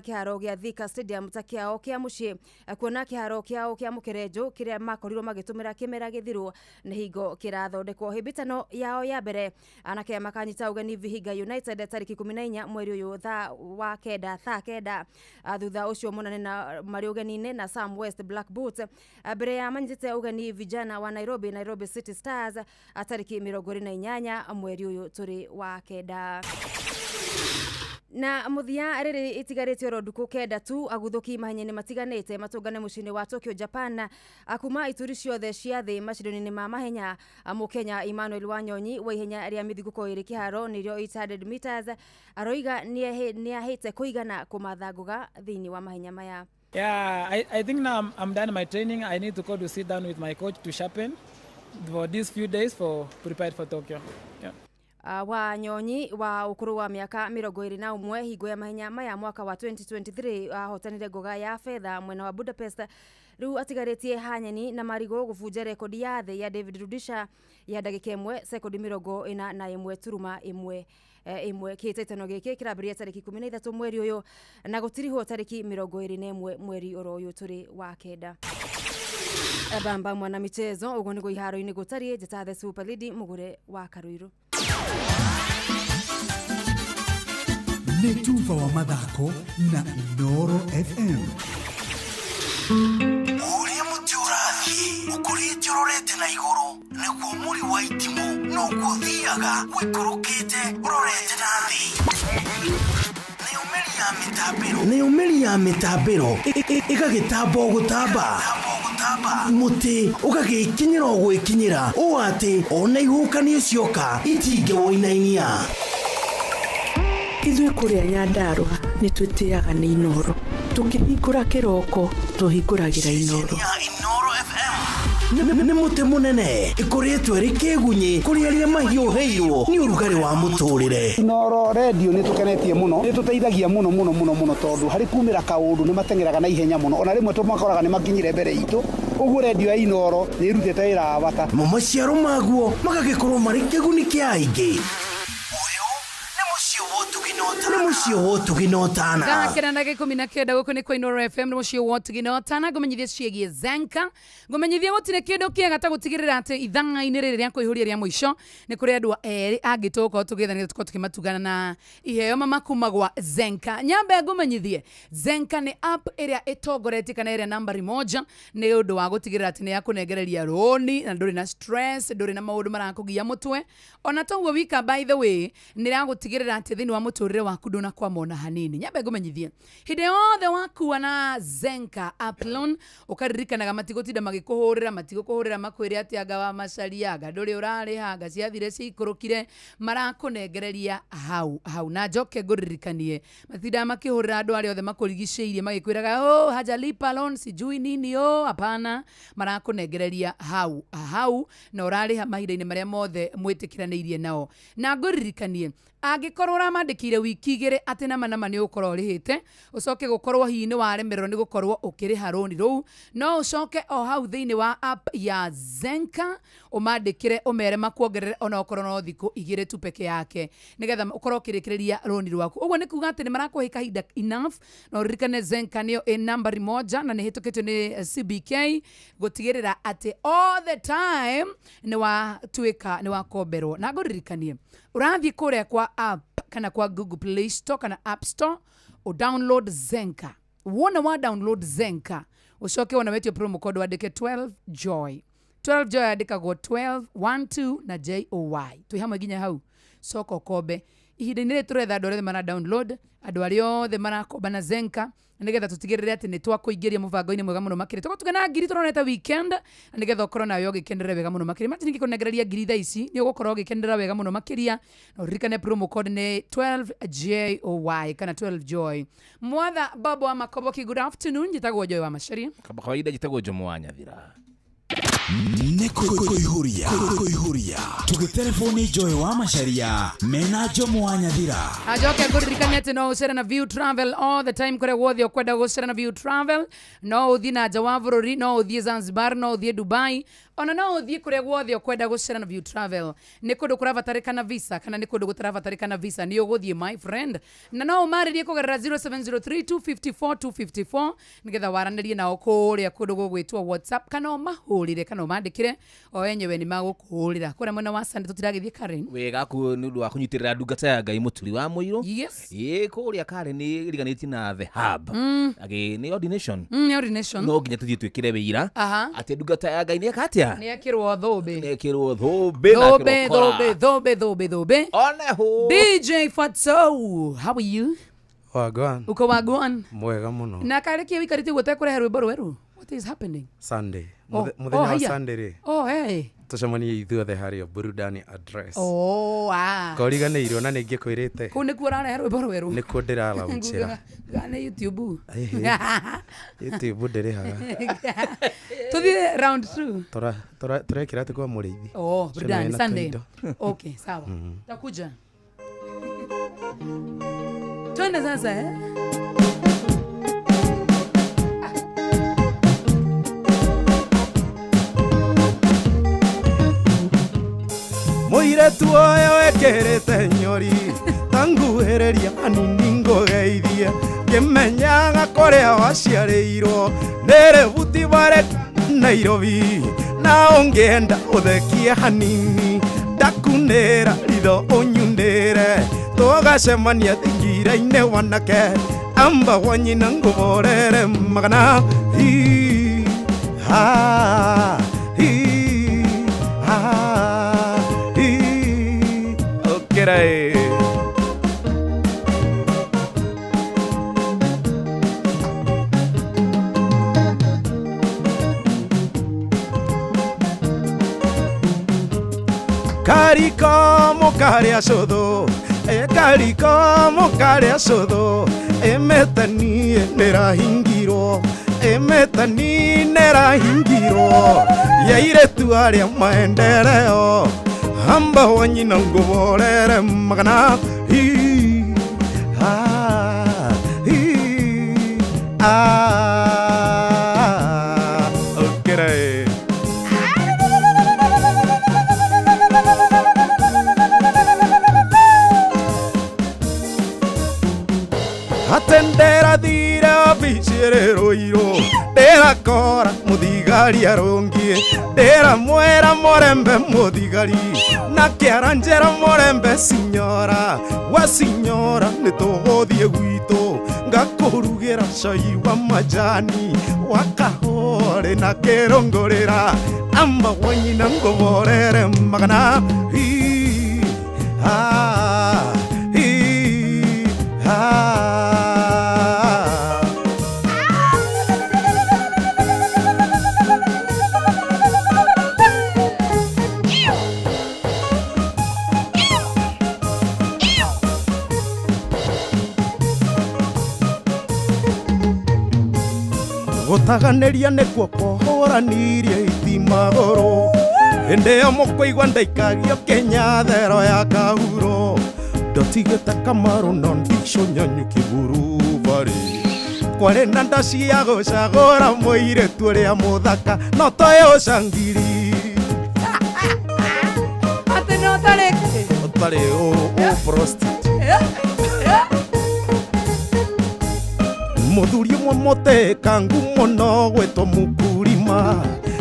Kĩharo gĩa Thika Stadium ta kĩao kĩa mũciĩ, kuona kĩharo kĩao kĩa Mũkerenjũ kĩrĩa makorirwo magĩtũmĩra kĩmera gĩthiru nĩ hingo kĩrathondekwo. Hĩmbĩtano yao ya mbere, anake aya makanyita ũgeni Vihiga United tarĩki 14 mweri ũyũ thaa wa kenda thaa 9. Thutha ũcio monane na marĩ ũgeni-inĩ na Sam West Black Boots mbere ya manyitĩte ũgeni vijana wa Nairobi, Nairobi City Stars, tarĩki 28 mweri ũyũ tũrĩ wa 9. Na mũthia, rĩrĩ itigarĩte oro ndukũ 9 tu aguthũki mahenya-inĩ matiganĩte matũngane mũciĩ-inĩ wa Tokyo, Japan, kuma ituri ciothe cia thĩ macindano-inĩ ma mahenya. Mũkenya Emmanuel Wanyonyi wa ihenya rĩa mĩthingũko ĩrĩ kĩharo nĩrĩo 800 meters aroiga nĩahĩte kũigana kũmatha ngũga thĩinĩ wa mahenya maya. Yeah, I think now I'm done my training. I need to go to sit down with my coach to sharpen for these few days for prepared for Tokyo. Yeah. Wanyonyi wa ũkũrũ wa mĩaka 21, hingo ya mahenya maya mwaka wa 2023 ahotanire ngoga ya fedha mwena wa Budapest. Rĩu atigarĩtie hanyeni na marigũ gũbunja rekodi ya thĩ ya David Rudisha ya ndagĩka 1 sekondi 41 turuma 1 1. Kĩhĩtahĩtano gĩkĩ kĩrambĩrĩria tarĩki 13 mweri ũyũ na gũtirihwo tarĩki 21 mweri oro ũyũ tũrĩ wa 9. Bamba mwana michezo, ũguo nĩguo iharo-inĩ gũtariĩ. Njĩta the Super Lady Mũgũre wa Karũirũ. Nĩ tuba wa mathako na Inooro FM. Ũrĩa mũtĩ ũrathiĩ ũkũrĩte ũrorete na igũrũ, nĩguo mũri wa itimũ noguo ũthiaga ũikũrũkĩte ũrorete na thĩ. Nayo mĩri ya mĩtambĩro, nayo mĩri ya mĩtambĩro ĩgagĩtamba o gũtamba, mũtĩ ũgagĩkinyĩra o gwĩkinyĩra ũũ atĩ ona ihuhũkanio cioka itingĩwũinainia. Ithuĩ kũrĩa Nyandarũa nĩ twĩtĩaga nĩ Inoro. Tũkĩhingũra kĩroko tũhingũragĩra Inoro. Ya Inooro FM nĩ mũtĩ mũnene ĩkũrĩtwo ĩrĩ kĩgunyĩ kũrĩ arĩa mahiũhĩirwo nĩ ũrugarĩ wa mũtũrĩre. Inooro Radio nĩ tũkenetie mũno, nĩ tũteithagia mũno mũno mũno mũno, tondũ harĩ kumĩra kaũndũ nĩ mateng'eraga na ihenya mũno, ona rĩmwe tũmakoraga nĩ makinyire mbere itũ. Ũguo redio ya Inooro nĩ ĩrutĩte wĩra wa bata. Mo maciaro maguo magagĩkorwo marĩ kĩguni kĩa aingĩ. Ũyũ nĩ mũciĩ wa ũtugi na ũtana, nĩ mũciĩ wa ũtugi na ũtana. Thaa 9 na 19, gũkũ nĩ kwa Inooro FM, nĩ mũciĩ wa ũtugi na ũtana. Ngũmenyithie ciĩgiĩ Zenka, ngũmenyithie gũtirĩ kĩndũ kĩega ta gũtigĩrĩra atĩ ithaa-inĩ rĩrĩ rĩa kũihũria rĩa mũico nĩ kũrĩ andũ erĩ angĩ tũgũkorwo tũgĩetha nĩgetha tũkorwo tũkĩmatugana na iheo mama kuma gwa Zenka. Nyambe ngũmenyithie Zenka nĩ app ĩrĩa ĩtongoretie kana ĩrĩa nambari moja nĩ ũndũ wa gũtigĩrĩra atĩ nĩ yakũnengereria rũni na ndũrĩ na stress, ndũrĩ na maũndũ marakũgia mũtwe. Ona toguo wika, by the way, nĩ ragũtigĩrĩra atĩ thĩinĩ wa mũtũrĩre waku ndũnakwama ona hanini. Nyambe ngũmenyithie, hĩndĩ yothe wakua na Zenka app loan, ũkaririkanaga matigũtinda magĩkũhũrĩra, matigũkũhũrĩra makwĩre atĩ anga wa macaria, anga ndũrĩ ũrarĩha, anga ciathire ciikũrũkire. Marakũnengereria hau hau. Na njoke ngũririkanie, matindaga makĩhũrĩra andũ arĩa othe makũrigicĩirie magĩkwĩraga, "Oh, hajalipa loan," sijui nini. Oh, hapana, marakũnengereria hau hau na ũrarĩha mahinda-inĩ marĩa mothe mwĩtĩkĩranĩirie nao. Na ngũririkanie, angĩkorwo ũramandĩkĩire wiki 2 atĩ nama nama nĩ ũgũkorwo ũrĩhĩte, ũcoke gũkorwo hihi nĩ waremererwo nĩ gũkorwo ũkĩrĩha rũni rũu, no ũcoke o hau thĩinĩ wa app ya Zenka ũmandĩkĩre ũmere makuongerere ona okorwo no thikũ 2 tu peke yake, nĩgetha ũkorwo ũkĩrĩkĩrĩria rũni rwaku. Ũguo nĩ kuga atĩ nĩ marakũhe kahinda enough. Na ũririkane Zenka nĩyo ĩ nambari moja na nĩ ĩhĩtũkĩtio nĩ CBK gũtigĩrĩra atĩ all the time nĩ watuĩka nĩ wakomberwo. Na ngũririkanie, ũrathiĩ kũrĩa kwa app kana kwa Google Play Store kana App Store, ũdownload Zenka. Wona wa download Zenka, ũcoke wona wetio promo code, wandĩke 12 joy. 12 joy yandĩkagwo 12 12 na joy. Twĩ hamwe nginya hau. Coka ũkombe. Ihinda-inĩ rĩrĩ tũretha andũ arĩa othe mara download, andũ arĩa othe marakomba na Zenka, nĩgetha tũtigĩrĩre atĩ nĩ twakũingĩria mũbango-inĩ mwega mũno makĩria. Tũgũtuga na ngiri tũronete weekend, na nĩgetha ũkorwo nawe ũgĩkenerera wega mũno makĩria. Imagine ingĩkũnengereria ngiri thaa ici, nĩ ũgũkorwo ũgĩkenerera wega mũno makĩria. Na ũririkane promo code nĩ 12 joy kana 12 joy. Mwatha babo wa Makoboki, good afternoon. Njĩtagwo Joy wa Macaria. Kama kawaida, njĩtagwo Jomo wa Nyathira. Nĩ kũihũria kũihũria tũgĩtereboni Joy wa Macaria mena Jomo wa Nyathira. Ajoke ngũririkanie atĩ no ũcere na View Travel all the time. Kũrĩa guothe ũkwenda gũcera na View Travel, no ũthiĩ na nja wa bũrũri, no ũthiĩ Zanzibar, no ũthiĩ Dubai. Ona no ũthiĩ kũrĩa guothe ũkwenda gũcera na View Travel. Nĩ kũndũ kũrabatarĩkana visa kana nĩ kũndũ gũtarabatarĩkana visa, nĩ ũgũthiĩ my friend. Na no ũmarĩrie kũgerera 0703 254 254 nĩgetha waranĩrie nao kũrĩa kũndũ gũgwĩtwo WhatsApp, kana ũmahũrĩre kana ũmandĩkĩre, o enyewe nĩ magũkũhũrĩra. Kũrĩa mwena wa Sunday tũtiragĩthiĩ Karen. Wega ku nĩ ũndũ wa kũnyitĩrĩra ndungata ya Ngai mũturi wa mũirũ. Yes. Ĩ kũrĩa Karen nĩ ĩriganĩtie na The Hub. Agĩ nĩ ordination. Nĩ ordination. No nginya tũthiĩ twĩkĩre wĩira Aha. atĩ ndungata ya Ngai nĩ eka atĩa? Nĩ ekĩrwo thũmbĩ. Nĩ ekĩrwo thũmbĩ na Thũmbĩ, ekĩrwo kora. thũmbĩ, thũmbĩ, thũmbĩ, thũmbĩ. One hũ. DJ Fatso, how are you? Wagwan. Uko wagwan? Mwega muno. Na karĩ kĩ ũikarĩte ũguo ũtekũrehe rwĩmbo rwerũ? What is happening? Sunday. Oh, Mũthenya oh, wa haiya. Sunday rĩ. Oh, hey. Tũcemanie ithuothe harĩa Burudani address. Oh, ah. Koriganĩirwo na nĩ ngĩkwĩrĩte. Kũu nĩkuo ũrarehe rwĩmbo rwerũ? Nĩkuo ndĩralaunchĩra. Ngugaga nĩ YouTube. Ĩhĩ. YouTube ndĩrĩhaga. Tũthiĩ round 2. Tũrekĩra atĩ kwa mũrĩithi. Oh, Ũcio Burudani nĩwe na Sunday. tũindo. Okay, sawa. Takuja. Twende sasa eh? Mũirĩtu ũyũ wĩkĩrĩte nyori ta nguhĩrĩria hanini ngũgeithie ngĩmenyaga kũrĩa waciarĩirwo nĩ Rift Valley Nairobi na ũngĩenda ũthekie hanini ndakunĩra ritho ũnyunĩre tũgacemania thingira-inĩ wanake amba wa nyina ngũborere magana hi ha hi ha hi ũkĩra ĩ. Kariko mũkarĩa cũthũ, ĩ kariko mũkarĩa cũthũ, ĩmetanie nĩrahingirwo, ĩmetani nĩrahingirwo, yairĩtu arĩa maendeleo, amba wa nyina ngũborere magana hi ha hi ah ũkĩra ĩ. Atendera thire obici ĩrĩ ndĩrakora mũthigari arũngiĩ ndĩramwĩra mũrembe mũthigari na kĩara njĩra mũrembe sinyora wa sinyora nĩ tũgũthiĩ gwitũ ngakũrugĩra cai wa majani wa kahũa na kĩrũngũrĩra amba wa nyina ngũborere magana hi ha hi ha. Gũtaganĩria nĩkuo kũhũranirie itimagũrũ hĩndĩ ĩyo mũkũigua ndaikagio kĩnyathero ya kahuro ndotigĩte kamarũ no ndicũ nyanyu kĩburubarĩ kwarĩ na nda cia gũcagũra mũirĩtu ũrĩa mũthaka no toĩ ũcangiri Atĩ no tarĩ kĩ? ũtarĩ ũ prostitute. Mũthuri ũmwe mũtĩkangu mũno gwĩtwo mũkurima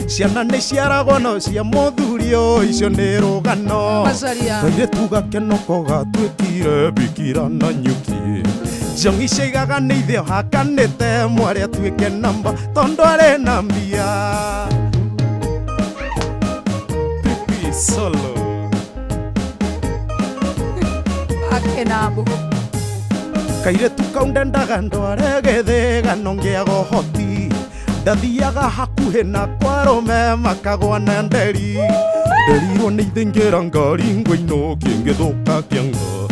ciana nĩ ciaragwo no cia mũthuri ũyũ icio nĩ rũgano Macaria. kairĩtu gakenoko gatuĩkire bikira na nyuki njongi ciaigaga nĩ ithe hakanĩte mwarĩ atuĩke namba tondũ arĩ na mbia Pipi solo. Akenambo. Kairĩtu kau ndendaga ndware gĩthĩgano ngĩaga ũhoti ndathiaga hakuhĩ na kwarũme makagwa na nderi nderirwo nĩ ithĩngĩra ngari ngũinũkie ngĩthũka kĩongo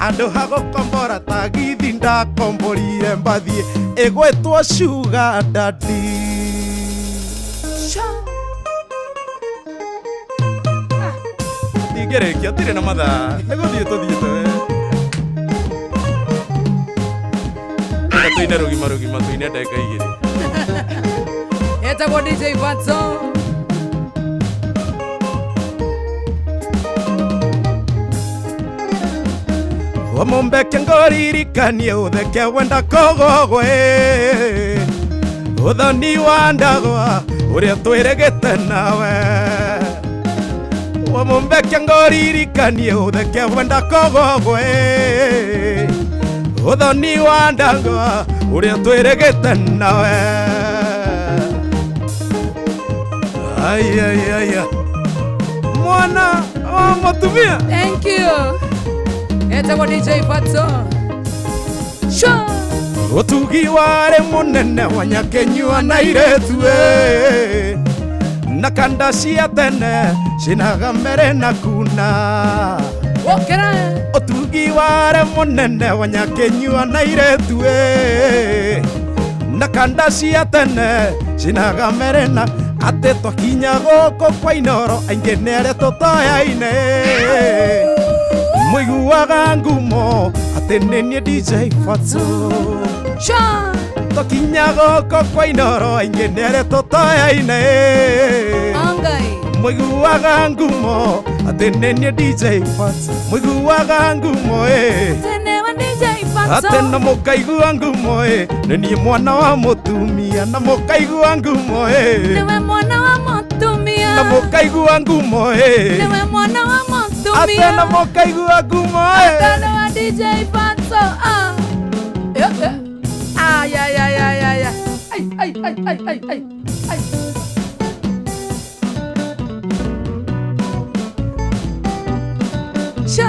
handũ ha gũkombora tagithi ndakomborire mbathi ĩgwĩtwo sugar daddy. Sha. Ndingĩrĩkia tirĩ na mathaa nĩ gũthiĩ tũthiĩte we. Enda tuine rũgima rũgima tuine ndagĩka igĩrĩ. Etagwo DJ Fatso. Omombeke ngoririkanie utheke wenda kogogwe Uthoni wa ndagwa uria twiregete nawe Omombeke ngoririkanie utheke wenda kogogwe Uthoni wa ndagwa uria twiregete nawe Ay ay ay Mwana wa mutumia. Thank you. Etagwo DJ Fatso. Sure. Utugi ware munene wa nyakenyua na iretu na kanda cia tene cinaga mbere na kuna. Wokera. Utugi ware munene wa nyakenyua na iretu na kanda cia tene cinaga mbere na ate twakinya gũkũ kwa Inooro aingĩ nĩ arĩa tũtoyaine mũiguaga ngumo atĩ nĩ niĩ DJ Fatso. Twakinya gũkũ kwa Inooro aingĩ nĩ arĩa tũtoyaine mũiguaga ngumo atĩ nĩ niĩ DJ Fatso mũiguaga ngumo atĩ na mũkaigua ngumo nĩ niĩ mwana wa mũtumia na mũkaigua ngumo nĩwe mwana wa mũtumia na mũkaigua ngumo nĩwe mwana wa mũtumia atĩ na mũkaigua ngumo atĩ na wa DJ Fatso. Ay ay ay ay ay ay ay ay ay ay ay ay. Sha.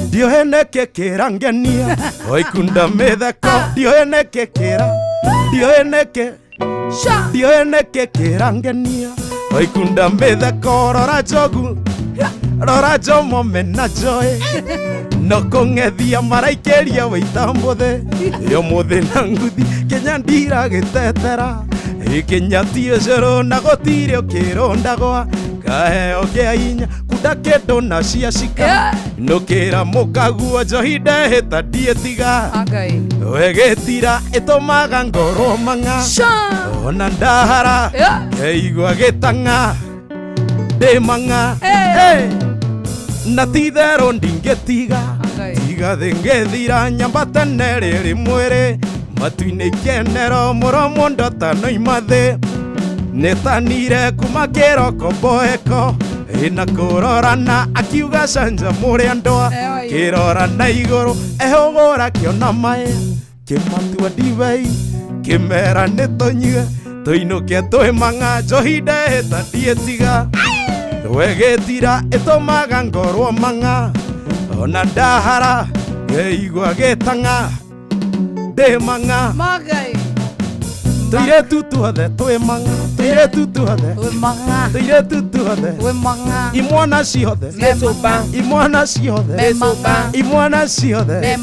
Ndioe nĩkĩ kĩrangenia oikunda mĩtheko ndioe nĩkĩ kĩra ndioe nĩkĩ ndioe nĩkĩ kĩrangenia oikunda mĩtheko rora njogu rora njomo mena njoe no kũng'ethia maraikĩria wĩita mũthĩ yo mũthĩ na nguthi Kenya ndira gĩtetera Kenya ti ũcũrũ na gũtirĩ ũkĩrũndagwa kaheo kĩa inya kunda kĩndũ na cia cika nũkĩra mũkaguo njohi ndehĩta ndiĩtiga wegĩtira ĩtũmaga ngorwo mang'a ona ndahara ngeigua gĩtang'a ndĩ mang'a na ti-itherũ ndingĩtiga tiga thĩ ngĩthira nyamba tene rĩrĩ mwĩrĩ matu-inĩ ikenero mũromo ndotanoima thĩ nĩtanire kuma kĩroko mboeko ĩna kũrorana akiuga canja mũrĩa ndwa kĩrorana igũrũ ehũgũra kĩona maĩ kĩmatua ndibei kĩmera nĩ tũnyue tũinũke twĩ mang'a njohi ndehĩta ndiĩtiga wegĩtira ĩtũmaga ngorwo mang'a ona ndahara ngeigua gĩtang'a ndĩ mang'a tũirĩtu tuothe twĩ mang'a tũirĩtu tuothe tũirĩtu tuothe imwana ciothe imwana ciothe imwana ciothe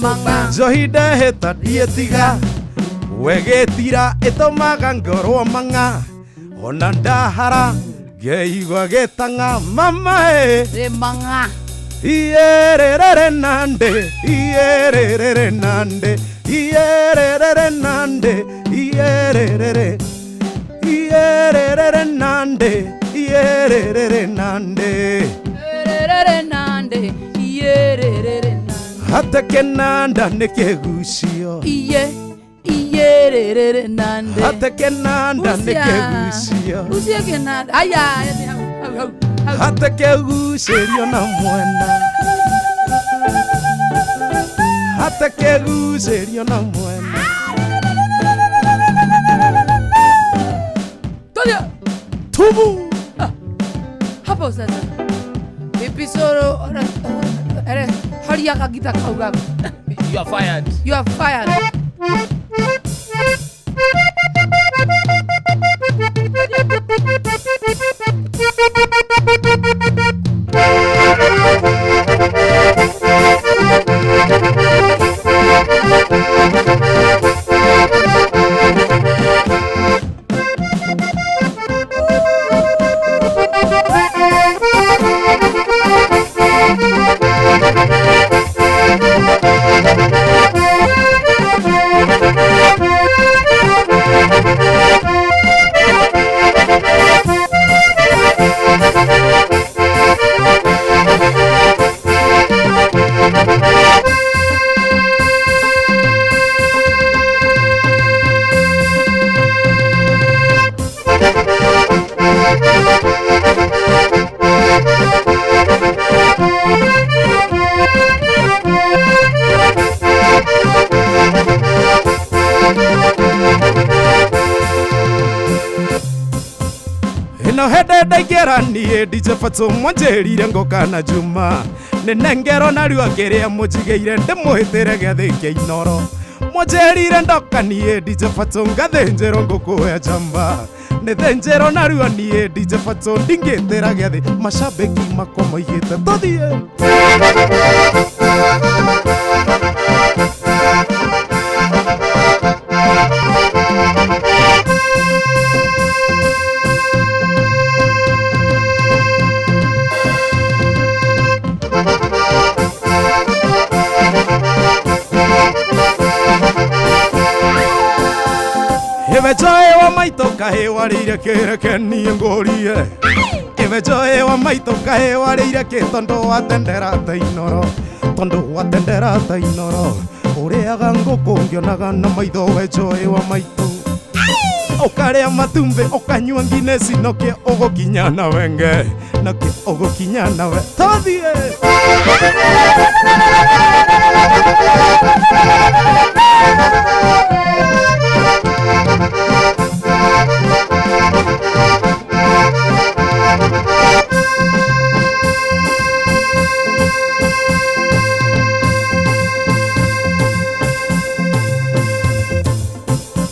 njohi ndehĩta ndiĩtiga wegĩtira ĩtũmaga ngorwo mang'a ona ndahara ngeigua gĩtang'a mama ndĩ mang'a iyererere nande iyererere nande iyererere nande iyererere iyererere nande iyererere nande iyererere nande iyererere nande hateke nanda nĩ kĩgucio iye iyererere nande hateke nanda nĩ kĩgucio ucio kĩnanda aya hateke gucĩrio na mwena hateke gucĩrio na mwena. Tolia tubu hapo sasa episode haria kagita kauga. You are fired. You are fired. Thank you. Nĩnengera niĩ DJ Fatso mwanjĩrire ngũka na Juma. Nĩnengero narua kĩrĩa mũnjigĩire ndĩmũhĩtĩre gĩathĩ kĩa Inoro. Mwanjĩrire ndoka niĩ DJ Fatso ngathĩnjĩrwo ngũkũ ya njamba. Nĩthĩnjĩrwo narua niĩ DJ Fatso ndingĩtĩra gĩathĩ mashabiki makwa moigĩte tũthiĩ. Ivejoe wa maito kahe warĩire kĩreke niĩ ngũrie. Ivejoe wa maito kahe warĩire kĩ tondũ watendera ta Inoro. Tondũ watendera ta Inoro. Ũrĩaga ngũkũ ngĩonaga na maitho wejoe wa maitũ. Ũkarĩa matumbĩ ũkanyua nginesi nokĩo ũgũkinya na wenge. Nokĩo ũgũkinya na we. Tũthiĩ.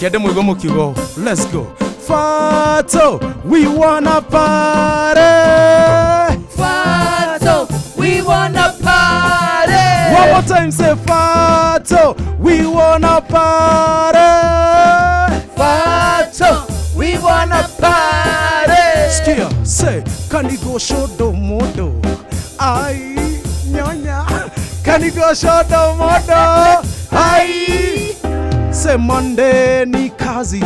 Kende muigo mukiugo, let's go. Fatso, we wanna party. Fatso, we wanna party. One more time, say Fatso, we wanna party. Fatso, we wanna party. Skia, say, kanigo shodo modo. Ai, nyonya. Kanigo shodo modo. Ai. Say Monday ni kazi,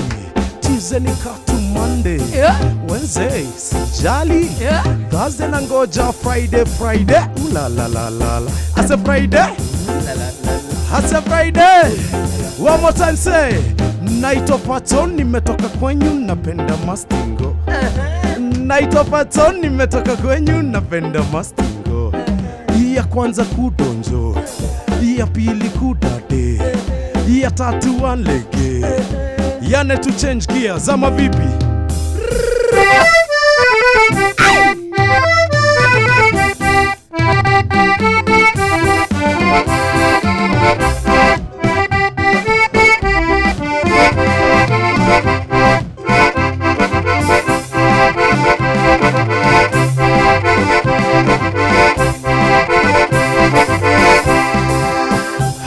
Tuesday ni katu Monday, yeah. Wednesday sijali, yeah. Thursday nangoja Friday, Friday, ooh la la la la la. I say Friday, la la la la. I say Friday. One more time say, naitwa Patson nimetoka kwenyu napenda mastingo. Naitwa Patson nimetoka kwenyu napenda mastingo. Ya kwanza kudonjo, ya pili kudade. Ya tatu wanlege. Ya nne to change gear. Zama vipi?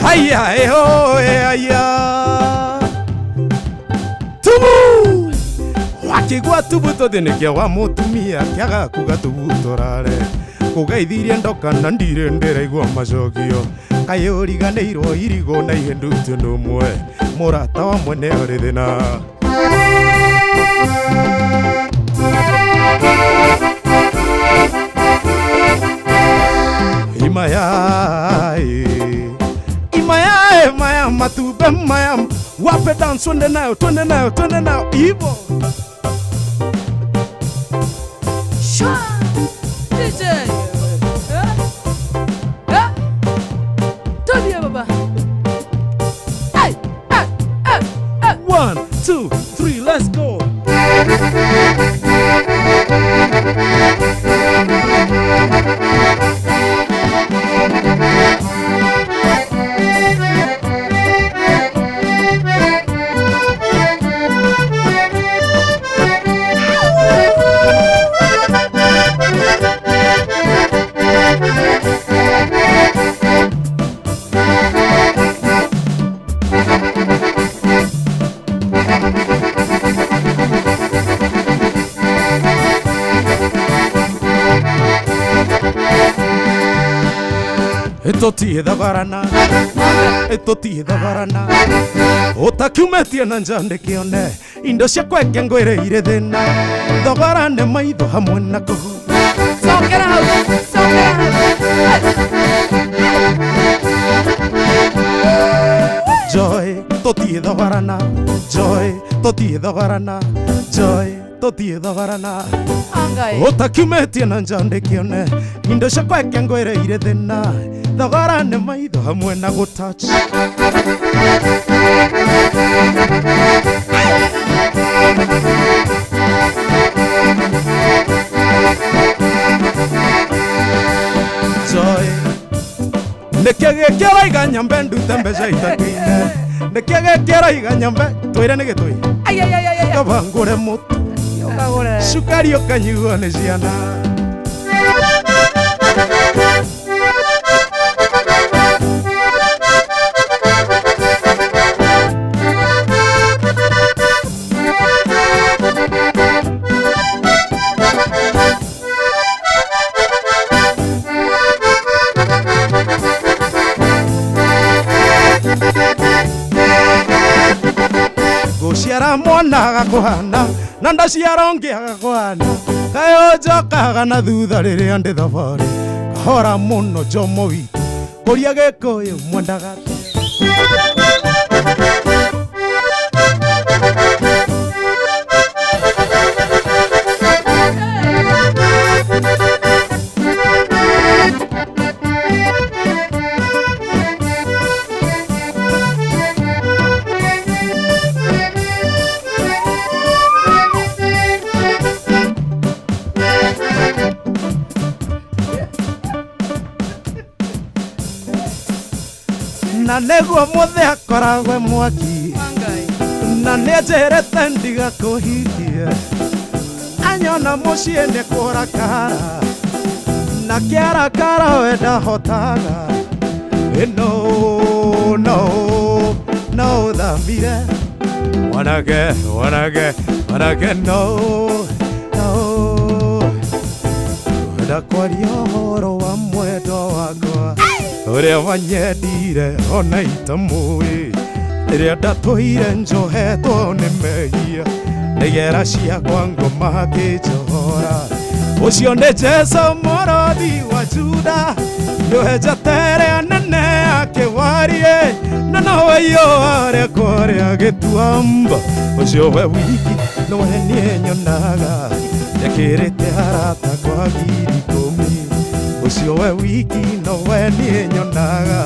Haya ho haya. Tubu wakigwa tubu tothinekia wa mutumia kiaga kuga tubu torare kugeithirie ndoka na ndire ndĩraigua macokio kaĩ ũriganĩirwo irigũ na ihenduti ũndũ ũmwe mũrata wa mwene ũrĩ thĩna. Imayae Imayae maya matube maya wape dance twende nayo twende nayo twende nayo ivo. Sure. DJ. Tulia baba. Hey, hey, hey, hey. 1 2 3 let's go. Tũtithogorana tũtithogorana ũtakiumĩtie na nja ndĩkĩone indo cia kweke ngwĩrĩire thĩna thogorane maitho hamwe na kũhu. Cokera hau, cokera hau. Joy tũtithogorana joy tũtithogorana joy tũtithogorana ũtakiumĩtie na nja ndĩkĩone indo cia kweke ngwĩrĩire thĩna thogorane maitho hamwe na gũtouch. Joy nĩkĩ gĩkĩraiga nyambe ndute mbeca itakuine nĩkĩ gĩkĩraiga nyambe twĩre nĩ gĩtũi Ai ai ai ai ai. Kaba ngũre mũtu Ũkagũre. cukari ũkanyuo nĩ ciana. Guciara mwana agakuhana na ndaciara ũngĩ agakuhana kaĩ ũnjokaga na thutha rĩrĩa ndĩ thabarĩ kahora mũno Jomo witũ kũria Gĩkũyũ mwendaga na nĩguo mũthĩ akoragwe mwaki na nĩanjĩrĩte ndigakũhikie anyona mũciĩ nĩ kũrakara na kĩarakara we ndahotaga ĩno no no ũthamire wanake wanake wanake no no wenda kwaria ũhoro wa mwendwa wakwa ũrĩa wanyendire ona itamũĩ rĩrĩa ndatũire njohetwo nĩ mehia nĩgera ciakwa ngoma akĩnjohora ũcio nĩ Jesũ mũrũthi wa Juda nĩũhenjete rĩa nene akĩwarie na nowe iyũa kũrĩa gĩtuamba ũcio we wiki nowe niĩ nyonaga nĩakĩrĩte arata kwa 10,000 ũcio we wiki nowe niĩ nyonaga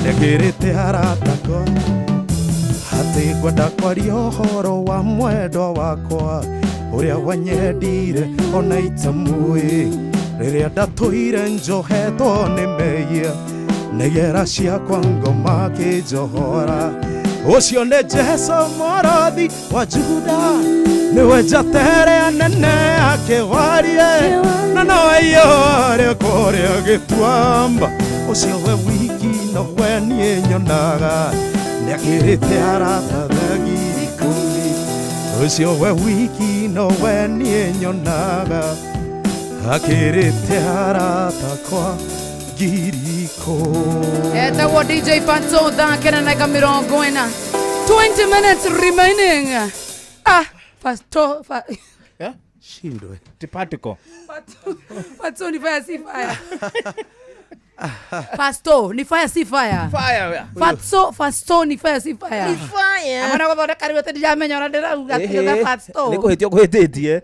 nĩakĩrĩte arata kwa atĩ ngwenda kwaria ũhoro wa mwendwa wakwa ũrĩa wanyendire ona itamũĩ rĩrĩa ndatũire njohetwo nĩ mehia nĩgera ciakwa ngoma akĩnjohora ũcio nĩ Jesũ mũrũthi wa Juda nĩwe njatere nene akĩwarie na nowe iyũa kũrĩa gĩtuamba ũcio we wiki nowe niĩ nyonaga nĩakĩrĩte arata 10,000 ũcio we wiki nowe niĩ nyonaga akĩrĩte arata kwa 10,000. Etagwo DJ Fatso thaa kenda na dakika 40. 20 minutes remaining. Ah, Fasto fa, Shindwe Tipatiko. Fatso ni fire si fire. Fasto ni fire si fire. Fire. Fatso Fasto ni fire si fire. Ni fire. Amana gũthondeka rĩu atĩ ndijamenya ũrĩa ndĩrauga atĩ Fasto. Nĩ kũhĩtia ũkũhĩtĩtie.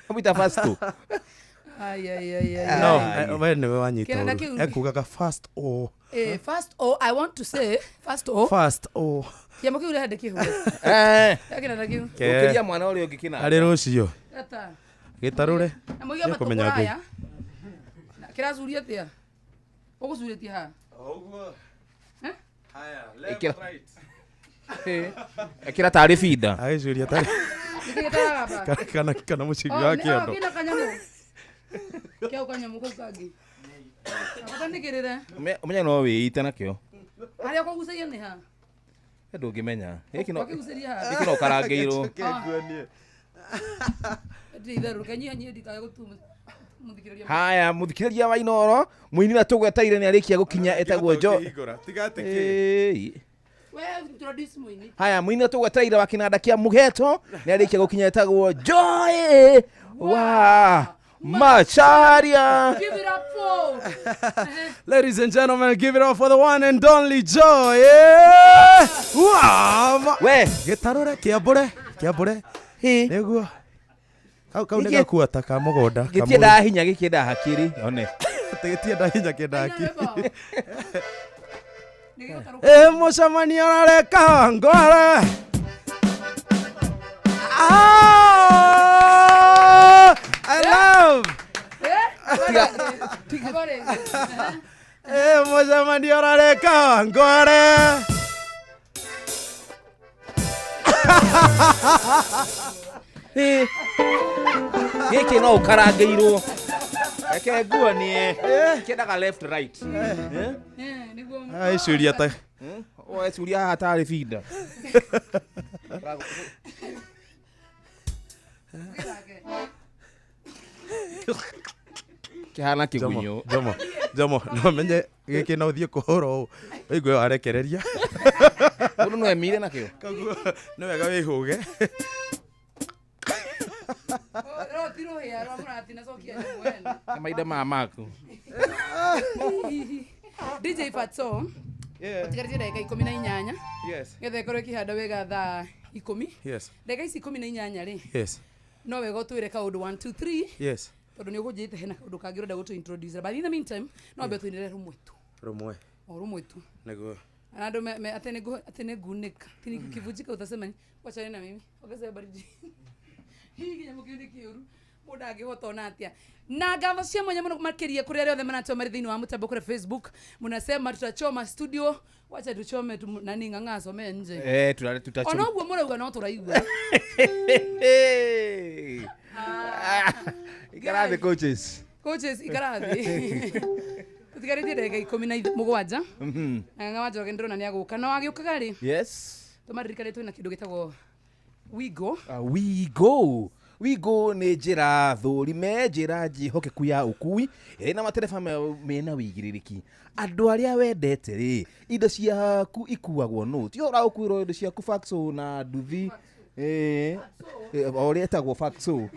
Amwita Fasto. Ai ai ai ai. No, we nĩwe wanyita Kĩnanda ũru. kĩu. Ekugaga fast o Eh, first o I want to say first o. Fast o Kĩamo kĩu ũrĩa ndĩkĩhure. Eh. Ya kĩnanda kĩu. Ũkĩria mwana ũrĩa ũngĩ kĩnanda. Arĩ rũciũ Tata. gĩtarũre Na mũige matũ Nĩũkũmenya kũraya. Na kĩracuria atĩa? Ũgũcurĩtie haha? Ĩkĩra. Ĩkĩra tarĩ binda. Agĩcuria tarĩ Nĩkĩ gĩtaraga kana kana kana mũcibi wa kĩondo. Kĩna kanyamũ. Kĩau kanyamũ kau kangĩ. Bata nĩkĩrĩre. Ũmenye no wĩite nakĩo. Harĩa ũkũgucagia nĩ ha? Ndũngĩmenya. Gĩkĩ no Wakĩgucĩria haha? gĩkĩ no ũkarangĩirwo. Ndirĩ itherũ kenyihanyihie ndikae gũtuma mũthikĩrĩria. Haya mũthikĩrĩria wa Inooro mũini ũrĩa tũgwetaire nĩ arĩkia gũkinya etagwo Jo. Tiga atĩ kĩ. Ĩĩ. We introduce mũini. Haya mũini ũrĩa tũgwetaire wa kĩnanda kĩa mũgeto nĩ arĩkia gũkinya etagwo Joy wa Macharia. Give it up for. Ladies and gentlemen, give it up for the one and only Joy. Yeah. Wow. We Gĩtarũre kĩambũre kĩambũre Hĩ. nĩguo kau kau nĩ Gĩkĩ- gakua ta ka mũgũnda ka Gĩtiendaga hinya gĩkĩendaga hakiri one. mũrĩ. Gĩtiendaga hinya kĩendaga Aina hakiri. rwĩmbo. Nĩgĩgũtarũka. Ĩ mũcemanio ũrareka ngware. Ah, I love Eh, mũcemanio ũrareka ngware. Ĩ, gĩkĩ no ũkarangĩirwo reke nguonie kĩendaga left right. Eh? Ai, curia ta Oe curia haha tarĩ binda. Kĩhana kĩgunyũ. Jomo, Jomo, no menye gĩkĩ no ũthiĩ kũhũra ũũ ũigue warekereria. Mũndũ no emire nakĩo. Koguo nĩ wega wĩhũge. Nĩ maitha maya maku. DJ Fatso ũtigarĩtie ndagĩka 18 Yes. getha ĩkorwo ĩkĩhanda wega thaa 10. Yes. Ndagĩka ici 18 rĩ, Yes. no wega ũtwĩre kaũndũ 1 2 3 Yes. tondũ nĩ ũkũnjĩte hena kaũndũ kangĩ ũrenda gũtũ introduce, but in the meantime no ambe tũinĩre rũmwe tu. Rũmwe. O rũmwe tu. Nĩguo. Na andũ atĩ atĩ nĩ ngunĩka atĩ nĩ kivunjika utasema ni wachane na mimi ongeza baridi hii kĩnyamũ kĩu nĩ kĩũru mũndũ angĩhota ona atĩa. Na ngatho cia mwanya mũno makĩria kũrĩ arĩa othe maratũa marĩ thĩinĩ wa mũtambo kũrĩa Facebook, mũnasema tutachoma studio, wacha tuchome tu, nani ng'ang'a asome nje. Eh, tutachoma. Ona ũguo mũrauga no tũraigua. Ikara thĩ coaches. Coaches ikara thĩ. Tũtigarĩtie ndagĩka 17. Na ng'ang'a wa Njoroge ndĩrona nĩ agũka na wagĩũkaga rĩ, Yes. tũmaririkane twĩna kĩndũ gĩtagwo Wigo. We go. We go nĩ njĩra thũrime, njĩra njĩhokeku ya ũkui ĩrĩ na matereba mena wĩigĩrĩrĩki. Andũ arĩa wendete rĩ, indo ciaku ikuagwo nũ? Ti ũhoro wa gũkuĩrwo indo ciaku faxo na nduthi. Ĩĩ. O ũrĩa ĩtagwo faxo.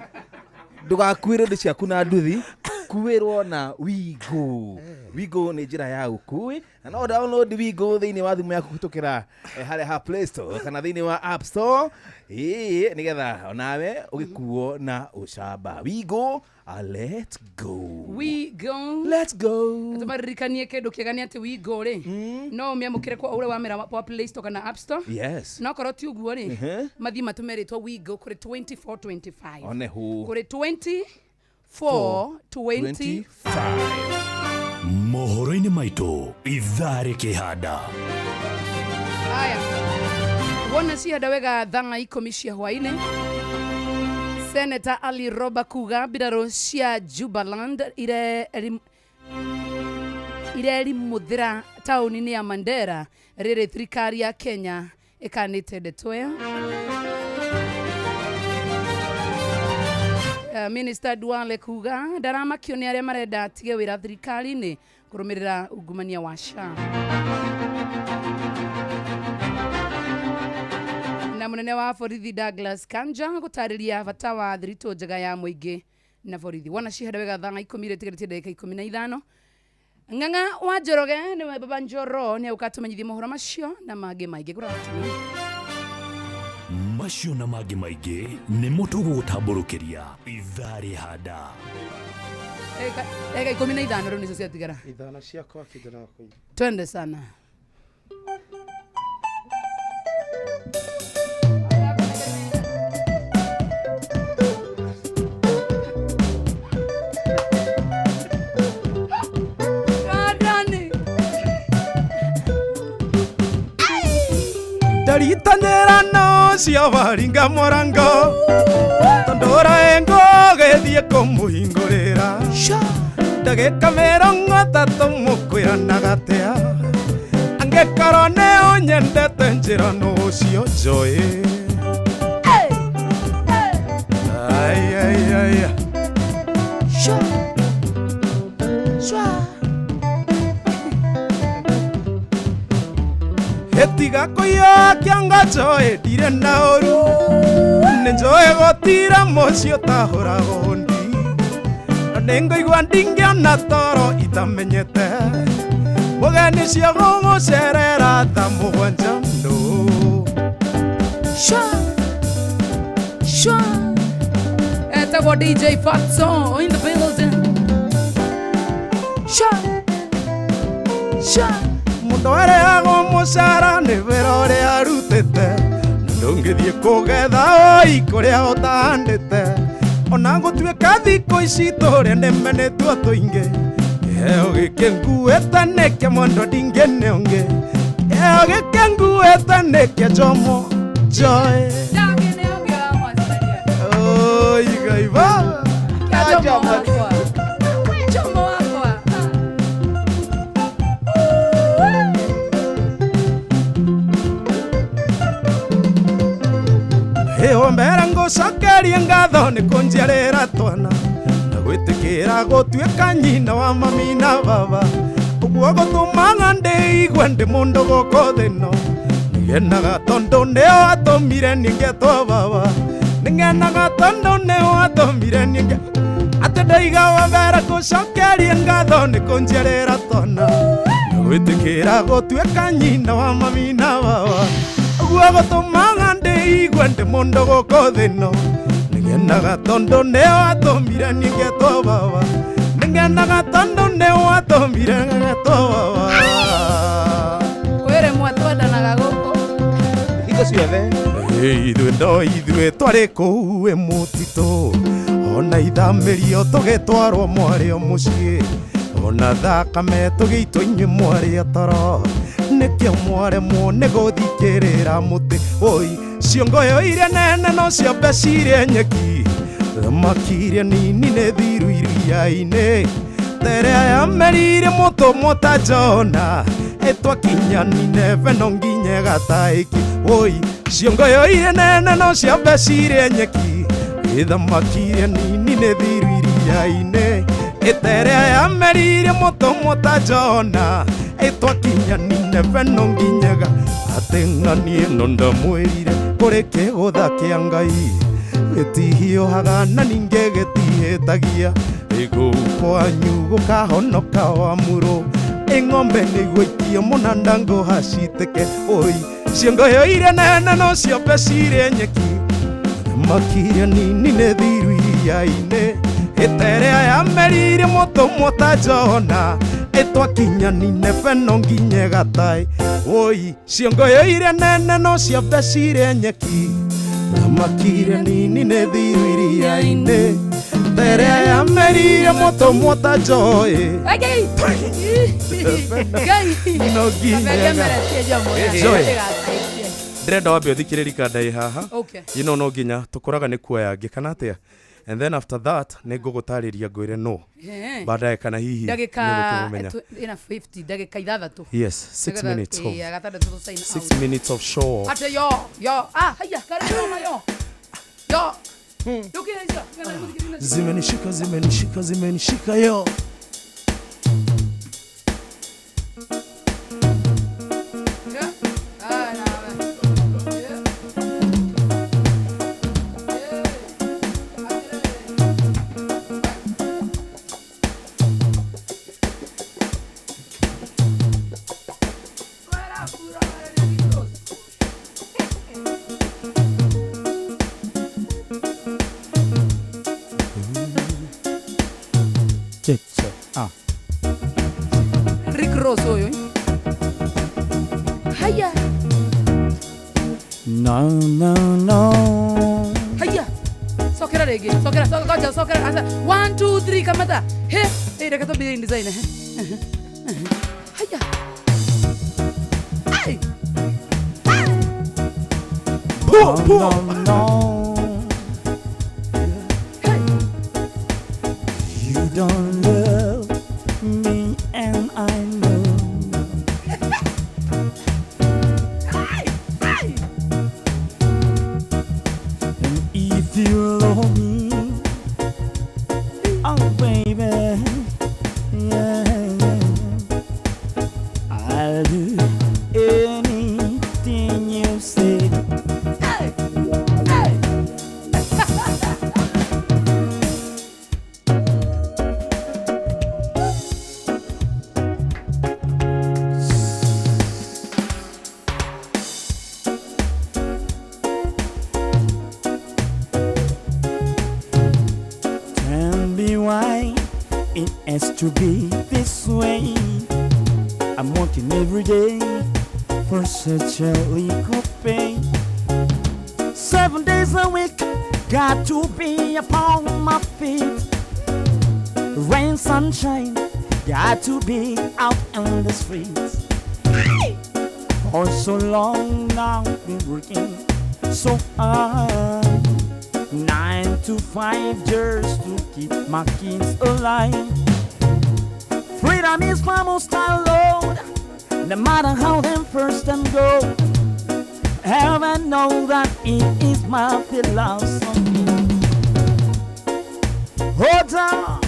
Ndũgakuĩrwo indo ciaku na nduthi, kuĩrwo na Wigo. Wigo nĩ njĩra ya ũkui na no download Wigo thĩinĩ wa thimũ yaku kũhĩtũkĩra harĩa ha Play Store kana thĩinĩ wa App Store, ĩĩ, nĩgetha onawe ũgĩkuo na ũcamba. Wigo, let's go. We go. Let's go. Tũmaririkanie kĩndũ kĩega nĩ atĩ Wigo rĩ, no ũmĩamũkĩre kwa ũrĩa wamĩra wa Play Store kana App Store. Yes. No korwo ti ũguo rĩ, mathiĩ matũme rĩtwa Wigo kũrĩ 2425. One hu. Kũrĩ 2425. Mohoro-inĩ maitũ ithaa rĩkĩhanda. Haya, wona cihanda wega thaa 10 cia hwainĩ. Senator Ali Roba kuga mbirarũ cia Jubaland irerimuthira taũni-inĩ ya Mandera rĩrĩ thirikari ya Kenya ĩkanĩte ndeto ĩyo. Minister Duale kuga ndaramakio nĩ arĩa marenda atige wĩra thirikari-inĩ kũrũmĩrĩra ungumania wa SHA. Na mũnene wa borithi Douglas Kanja gũtarĩria bata wa thiritũ njega ya mũingĩ na borithi. Wona cihanda wega thaa 10 rĩtigarĩtie ndagĩka 15. Ng'ang'a wa Njoroge nĩwe Baba Njoro nĩ agũka tũmenyithie mohoro macio na mangĩ maingĩ. Kũratimia. Macio na mangĩ maingĩ nĩmo tũgũgũtambũrũkĩria ithaa rĩhanda. Ndagĩka 15 rĩu nĩcio ciatigara. Ithano ciakwa kĩndũ no. Twende sana. Radani. Ndaritanĩra no cio waringa mũrango tondũ ũraengwo gĩthiĩ kũmũhingũrĩra ndagĩka 30 mũkwĩranaga atĩa angĩkorwo nĩ ũnyendete njĩra nũ ũcio njũĩ. Ai, ai, ai. Etiga kũiya kĩongo njoĩ ndirĩ na ũru nĩ njoĩ gũtira mũciĩ ũtahũragwo ndi na nĩngũigua ndingĩona toro itamenyete mũgeni cio gũgũcerera thaa 7 nũ. Shwa. Shwa. Etagwo DJ Fatso in the building. Shwa. Shwa. Mũndũ arĩhagwo mũcara nĩ wĩra ũrĩa arutĩte na ndũngĩthiĩ kũgetha oi kũrĩa ũtahandĩte Ona gũtuĩka thikũ ici tũrĩa nĩmenetwo tũingĩ. Kĩheo gĩkĩ nguĩte nĩ kĩa mwendwa ndingĩne ũngĩ. Kĩheo gĩkĩ nguĩte nĩ kĩa Jomo Joy. Oi, Ngai baba. Kĩa Jomo wakwa. Jomo wakwa. Ĩho mbere ngũcokerie ngatho nĩ kũnjiarĩra twana na gwĩtĩkĩra gũtuĩka nyina wa mami na baba ũguo gũtũmaga ndĩigue ndĩ mũndũ gũkũ thĩ ĩno. Nĩngenaga tondũ nĩo atũmire niĩ ngetwo baba. Nĩngenaga tondũ nĩo atũmire niĩ atĩ ndaiga wa mbere gũcokerie ngatho nĩ kũnjiarĩra twana na gwĩtĩkĩra gũtuĩka nyina wa mami na baba ũguo gũtũmaga ndĩigue ndĩ mũndũ gũkũ thĩ ĩno. Nĩngenaga tondũ nĩo atũmire niĩ ngetwo baba. Nĩngenaga tondũ nĩo atũmire ngetwo baba. Wĩre mwa twendanaga gũkũ. Hingo ciothe. Ithuĩ no ithuĩ twarĩ kũu ĩ mũtitũ ona ithamĩrio tũgĩtwarwo mwarĩ o mũciĩ ona thakame tũgĩitwo inyuĩ mwarĩ o toro nĩkĩo mwaremwo nĩ gũthikĩrĩra mũtĩ oi ciongoyo iria nene no ciambe cirĩe nyeki thamaki iria nini nĩ thiru iria-inĩ terea yamerire mũtũmwo ta Jona ĩtwakinya Nineve no nginya ĩgataĩki oi ciongoyo iria nene no ciambe cirĩe nyeki thamaki iria nini nĩ thiru iria-inĩ ĩterea yamerire mũtũmwo ta Jona ĩtwakinya Nineve no nginya atĩ ng'ani ĩno ndamwĩrire kũrĩ kĩgũtha kĩa Ngai gĩtihiũhaga na ningĩ gĩtihĩtagia ĩkũu kwanyu gũkahonoka wa murũ ĩng'ombe nĩguo ikio mũnanda ngũhacitĩke oi ciongoyo iria nene no ciambe cirĩe nyeki thamaki iria nini nĩ thiru iria-inĩ ĩterea yamerire mũtũmwo ta Jona ĩtwakinya Nineve no nginya ĩgataĩ oi ciongoyo iria nene no ciambe cirĩe nyeki thamaki iria nini nĩ thiru iria-inĩ terea yamerire mũtũmwo ta Joy Ngai. Ngai. no nginya Kabengemeretie Jomo. Joy. Ndĩrenda wambe ũthikĩrĩrie kanda ĩ haha. Okay. Ino no nginya tũkoraga nĩ kuoya ngĩ kana atĩa and then after that nĩ ngũgũtarĩria ngwĩre no baadaye kana hihi Ndagĩka nĩgũkĩmũmenya. ĩna 50 ndagĩka ithathatũ. Yes, 6 Nĩgetha- minutes of ĩĩ, gatandatũ tũ sign 6 out. minutes of show off. Ate yo yo ah haya karibu na yo yo Ndũkĩre icio, kana nĩgũthikĩrĩria nacio. Zimenishika, zimenishika, zimenishika yo. Yeah. Ah, nawe. Yeah. Yeah. Atĩrĩrĩ. Twera kura, rĩrĩ. Check, check. Ah. Rick Ross ũyũ. Haya, No, no, no. haya. Cokera rĩngĩ, cokera, cokera, ngoja, cokera. Asa, 1 2 3 kamata. He, hey, reke twambĩrĩrie design. He. Haya. Ai. Puh, puh. No, no. Hey. You don't love me and I know. Ai. And if you love me, oh baby, yeah, yeah, I'll do anything you say. Hey. Hey. Tell me why it has to be this way. I'm working every day for such a little pay. 7 days a week, Got to be upon my feet. Rain, sunshine, got to be out in the streets. For so long now, been working so hard. 9 to 5 just to keep my kids alive. Freedom is my most I load, no matter how them first them go. Heaven know that it is my philosophy. Oh, down,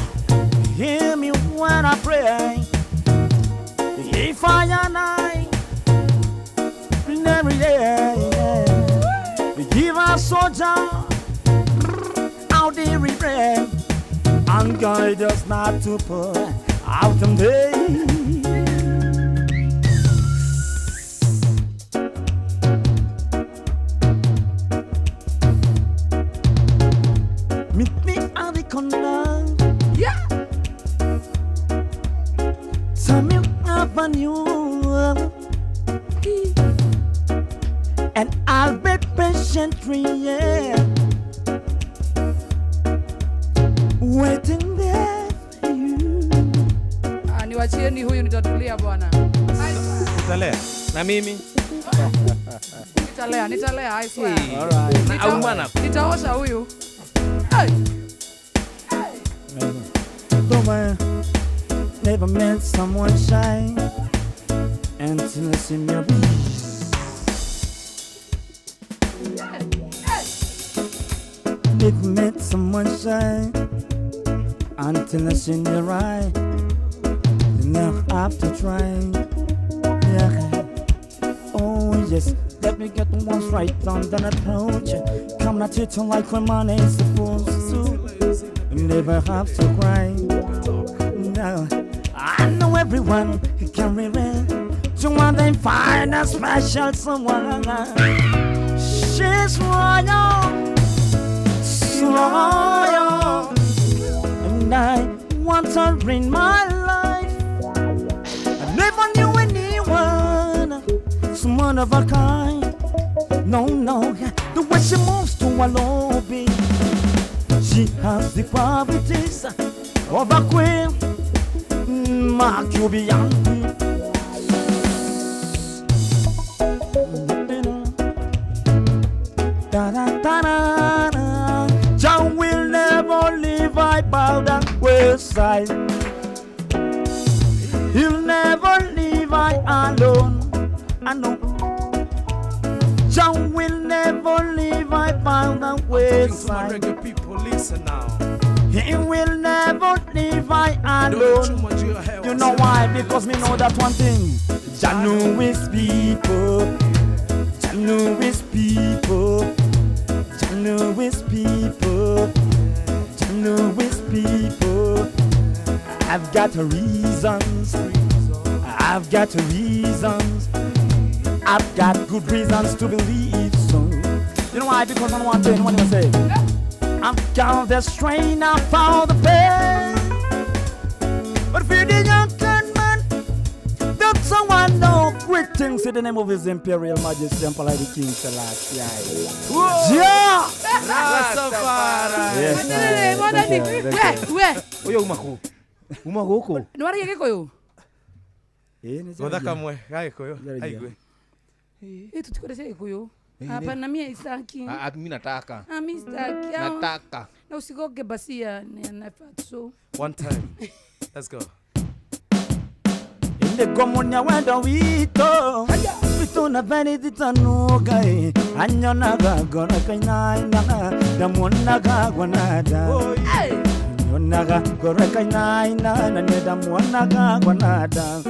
hear me when I pray. If I and I every day give a soldier out the regret and guide us not to put out them day. Meet me at the corner. Yeah. Tamil Avenue. And I'll be patiently, yeah, waiting there for you. Ah, niwachieni huyu nitatulia bwana. Nitalea. Na mimi? Nitalea, nitalea, I swear. Hey. All right. Aumana. Nitaosha huyu. Hey. Though I never met someone shy until I see me be. Never met someone shy until I see your eye. Then I have to try. Yeah. Oh yes, let me get the ones right on then approach. Come not to like when money is supposed to. Never have to cry. No, I know everyone can relate to one they find a special someone. She's royal, royal, and I want her in my life. I never knew anyone, someone of her kind. No, no, the way she moves to a lobby. She has the qualities of a queen. Mark you be angry. Da da da da da. John will never leave I bow down wayside. He'll never leave I alone. I know. John will never leave I bow down wayside. People, listen now. He will never leave I alone. You know why? Because me know that one thing. Jah know his people. Jah know his people. Jah know his people. Jah know his people. I've got reasons. I've got reasons. I've got good reasons to believe so. You know why? Because on one thing, what do I say? I've got the strain, I found the pain. But for the young man, that's someone know greetings in the name of His Imperial Majesty Emperor the King Selassie. Yeah! Rastafari. Yes. We, we. Uyo umaku. Umaku huko. Ni wari Gikuyu? Gotha kamwe ga Gikuyu. Aigwe. Eh, tutikwenda Gikuyu. Hapana, mimi sitaki. Ah, mimi nataka. Ah, mimi sitaki. Nataka. Na usigoge basi ya nafatso. One time. Let's go. Inde gomonya wendo wito. Wito na benedita nuga e. Anyonaga gora kaina na muonaga gwanada. Anyonaga gora kaina na neda muonaga gwanada.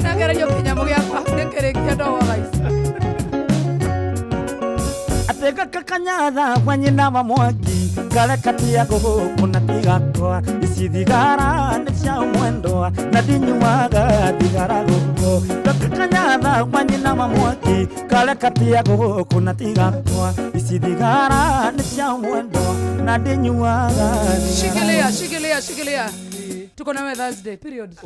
Nageragia kinyamũ gĩakwa ndĩkĩrĩkia ndogo guys. Atega kakanyatha kwa nyina wa mwaki karekatia gũkũ na tigakwa ici thigara nĩ cia mwendwa na ndinyuaga thigara gũkũ kakanyatha kwa nyina wa mwaki karekatia gũkũ na tigakwa ici thigara nĩ cia mwendwa na ndinyuaga. Shikilia, shikilia, shikilia. Tuko na wewe Thursday period.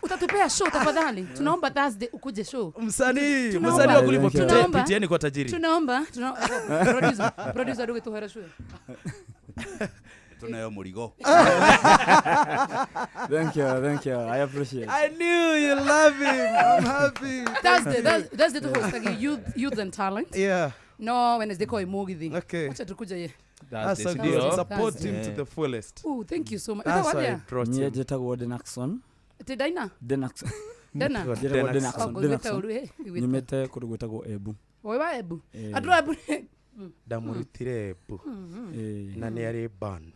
Utatupea show tafadhali. Tunaomba Thursday ukuje show. Msanii, msanii wa kulipwa PTN kwa tajiri. Tunaomba, producer duge tuhera show. Tunayo murigo. Thank you. I appreciate. I knew you love him. I'm happy. Thursday to host like youth and talent. Yeah. No, Wednesday koi mugithi. Okay. Acha tukuja ye. That's a good. Support him to the fullest. Oh, thank you so much. That's why I brought him. Njitagwo Denaxon. Ati Daina? Denaxon. Dena. Denaxon. Nyumite kundu gwitagwo Embu. Wewe wa Embu. Andũ a Embu. Ndamurutire Embu. Na nĩ arĩ band.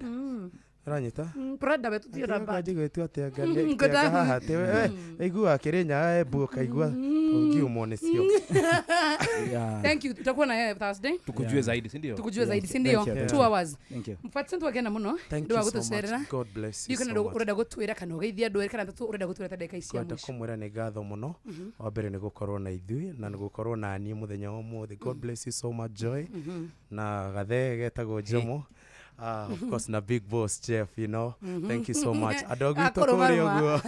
Uranyita? Prada wetu ti ra band. Njiguĩtwo atĩa nga haha atĩ we waiguaga Kĩrĩnyaga Embu ũkaigua ũngiumwo nĩcio. Thank you. Tutakuwa na yeye Thursday. Tukujue zaidi, si ndio? Tukujue zaidi, si ndio? 2 hours. Thank you. Mfatse twakena muno. Thank you so much. God bless you. Kana urenda gutwira kana ugeithia andu kana tu urenda gutwira ta ndagika ici cia mũico. Kumwira nĩ ngatho mũno. Wa mbere nĩ gũkorwo na ithuĩ na nĩ gũkorwo na niĩ mũthenya wa ũmũthĩ. God bless you so much, Joy. Na gathee getagwo Jomo. Of course na big boss Jeff, you know. Thank you so much. Andũ gwitũ kũrĩa ũguo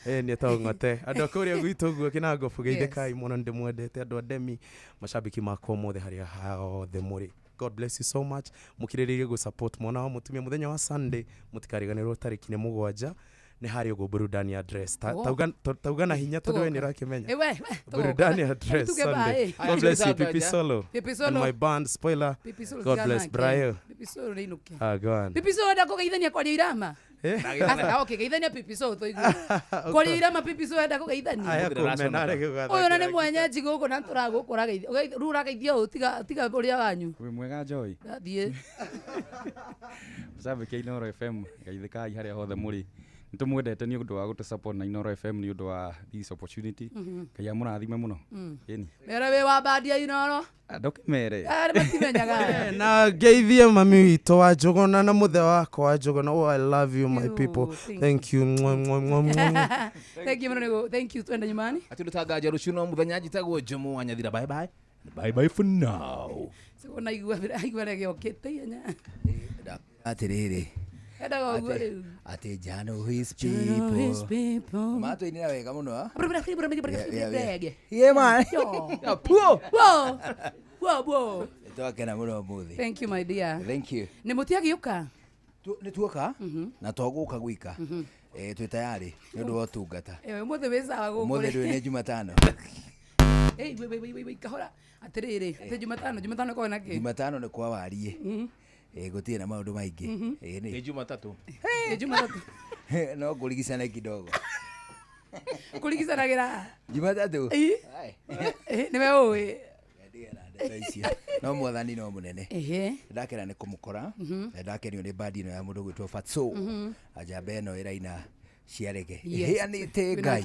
nĩ etagwo Ng'ote. Andũ kũrĩa gwitũ ũguo kĩnango geithĩkai mũno, ndĩmwendete. Andũ a Demi, mashabiki makwa mothe harĩa hothe mũrĩ. God bless you so much. Mũkirĩrĩrie gũ support mwana wa mũtumia mũthenya wa Sunday, mũtikariganĩrwo tarĩki nĩ 7 nĩ harĩa ũguo burudani address. Tauga na hinya tondũ we nĩ ũrakĩmenya. Burudani address Sunday. God bless you, Pipi Solo. And my band Spoiler. God bless Brayo. Pipi Solo nĩ inuke. Ah, go on. Pipi Solo ndakugeithania kwaria irama. Asa okay, geithania Pipi Solo tũigue. Kwaria irama Pipi Solo ndakugeithania. Ũyũ na nĩ mwenyeji gũkũ na tũragũkũ ũrageithia. Rĩu ũrageithia ũũ tiga ũrĩa wanyu. Wĩ mwega Joy. Ndathiĩ. Macambĩki a Inooro FM geithĩkai harĩa hothe mũrĩ. Nĩtũmwendete nĩ ũndũ wa gũtũ support na Inooro FM nĩ ũndũ wa this opportunity. Ngai amũrathime mũno. Ĩni. Mere wĩ wa bandi ya Inooro. Ndũkĩmere. Arĩ matimenyaga. Na ngeithie mami witũ wa Njũgũna na mũthe wakwa wa Njũgũna. Oh, I love you my people. Thank you. Thank you mũno. Thank you. Twende nyumbani. Atĩ ndũtangaja rũciũ no mũthenya njĩtagwo Jomo wa Nyathira. Bye bye. Bye bye for now. Sikuona igua rĩgĩokĩte ihenya. Atĩrĩrĩ. Ati Jano his people. Matũinĩra wega mũno. Yeah man. Puo. Puo. Puo. Twakena mũno ũmũthĩ. Thank you my dear. Thank you. Nĩ mũtiagĩũka? Nĩ tuoka na twagũka gwika. Twĩ tayari nĩ ũndũ wa ũtungata. Ũmũthĩ wĩ sawa gũkũ. Ũmũthĩ ndũĩ nĩ Jumatano. Wait kahora. Atĩrĩrĩ, atĩ Jumatano ĩkoragwo na kĩ? Jumatano nĩ kwa wariĩ. Gũtirĩ na maũndũ maingĩ. Nĩ Jumatatu. Nĩ Jumatatu. No kũrigicana kidogo. Kũrigicanagĩra? Jumatatu. Nĩwe ũĩ. No mwathani no mũnene. Ndakena nĩ kũmũkora. Na ndakenio nĩ bandi ĩno ya mũndũ gwĩtwo Fatso. Njamba ĩno ĩraina ciarege. Ĩheanĩte Ngai.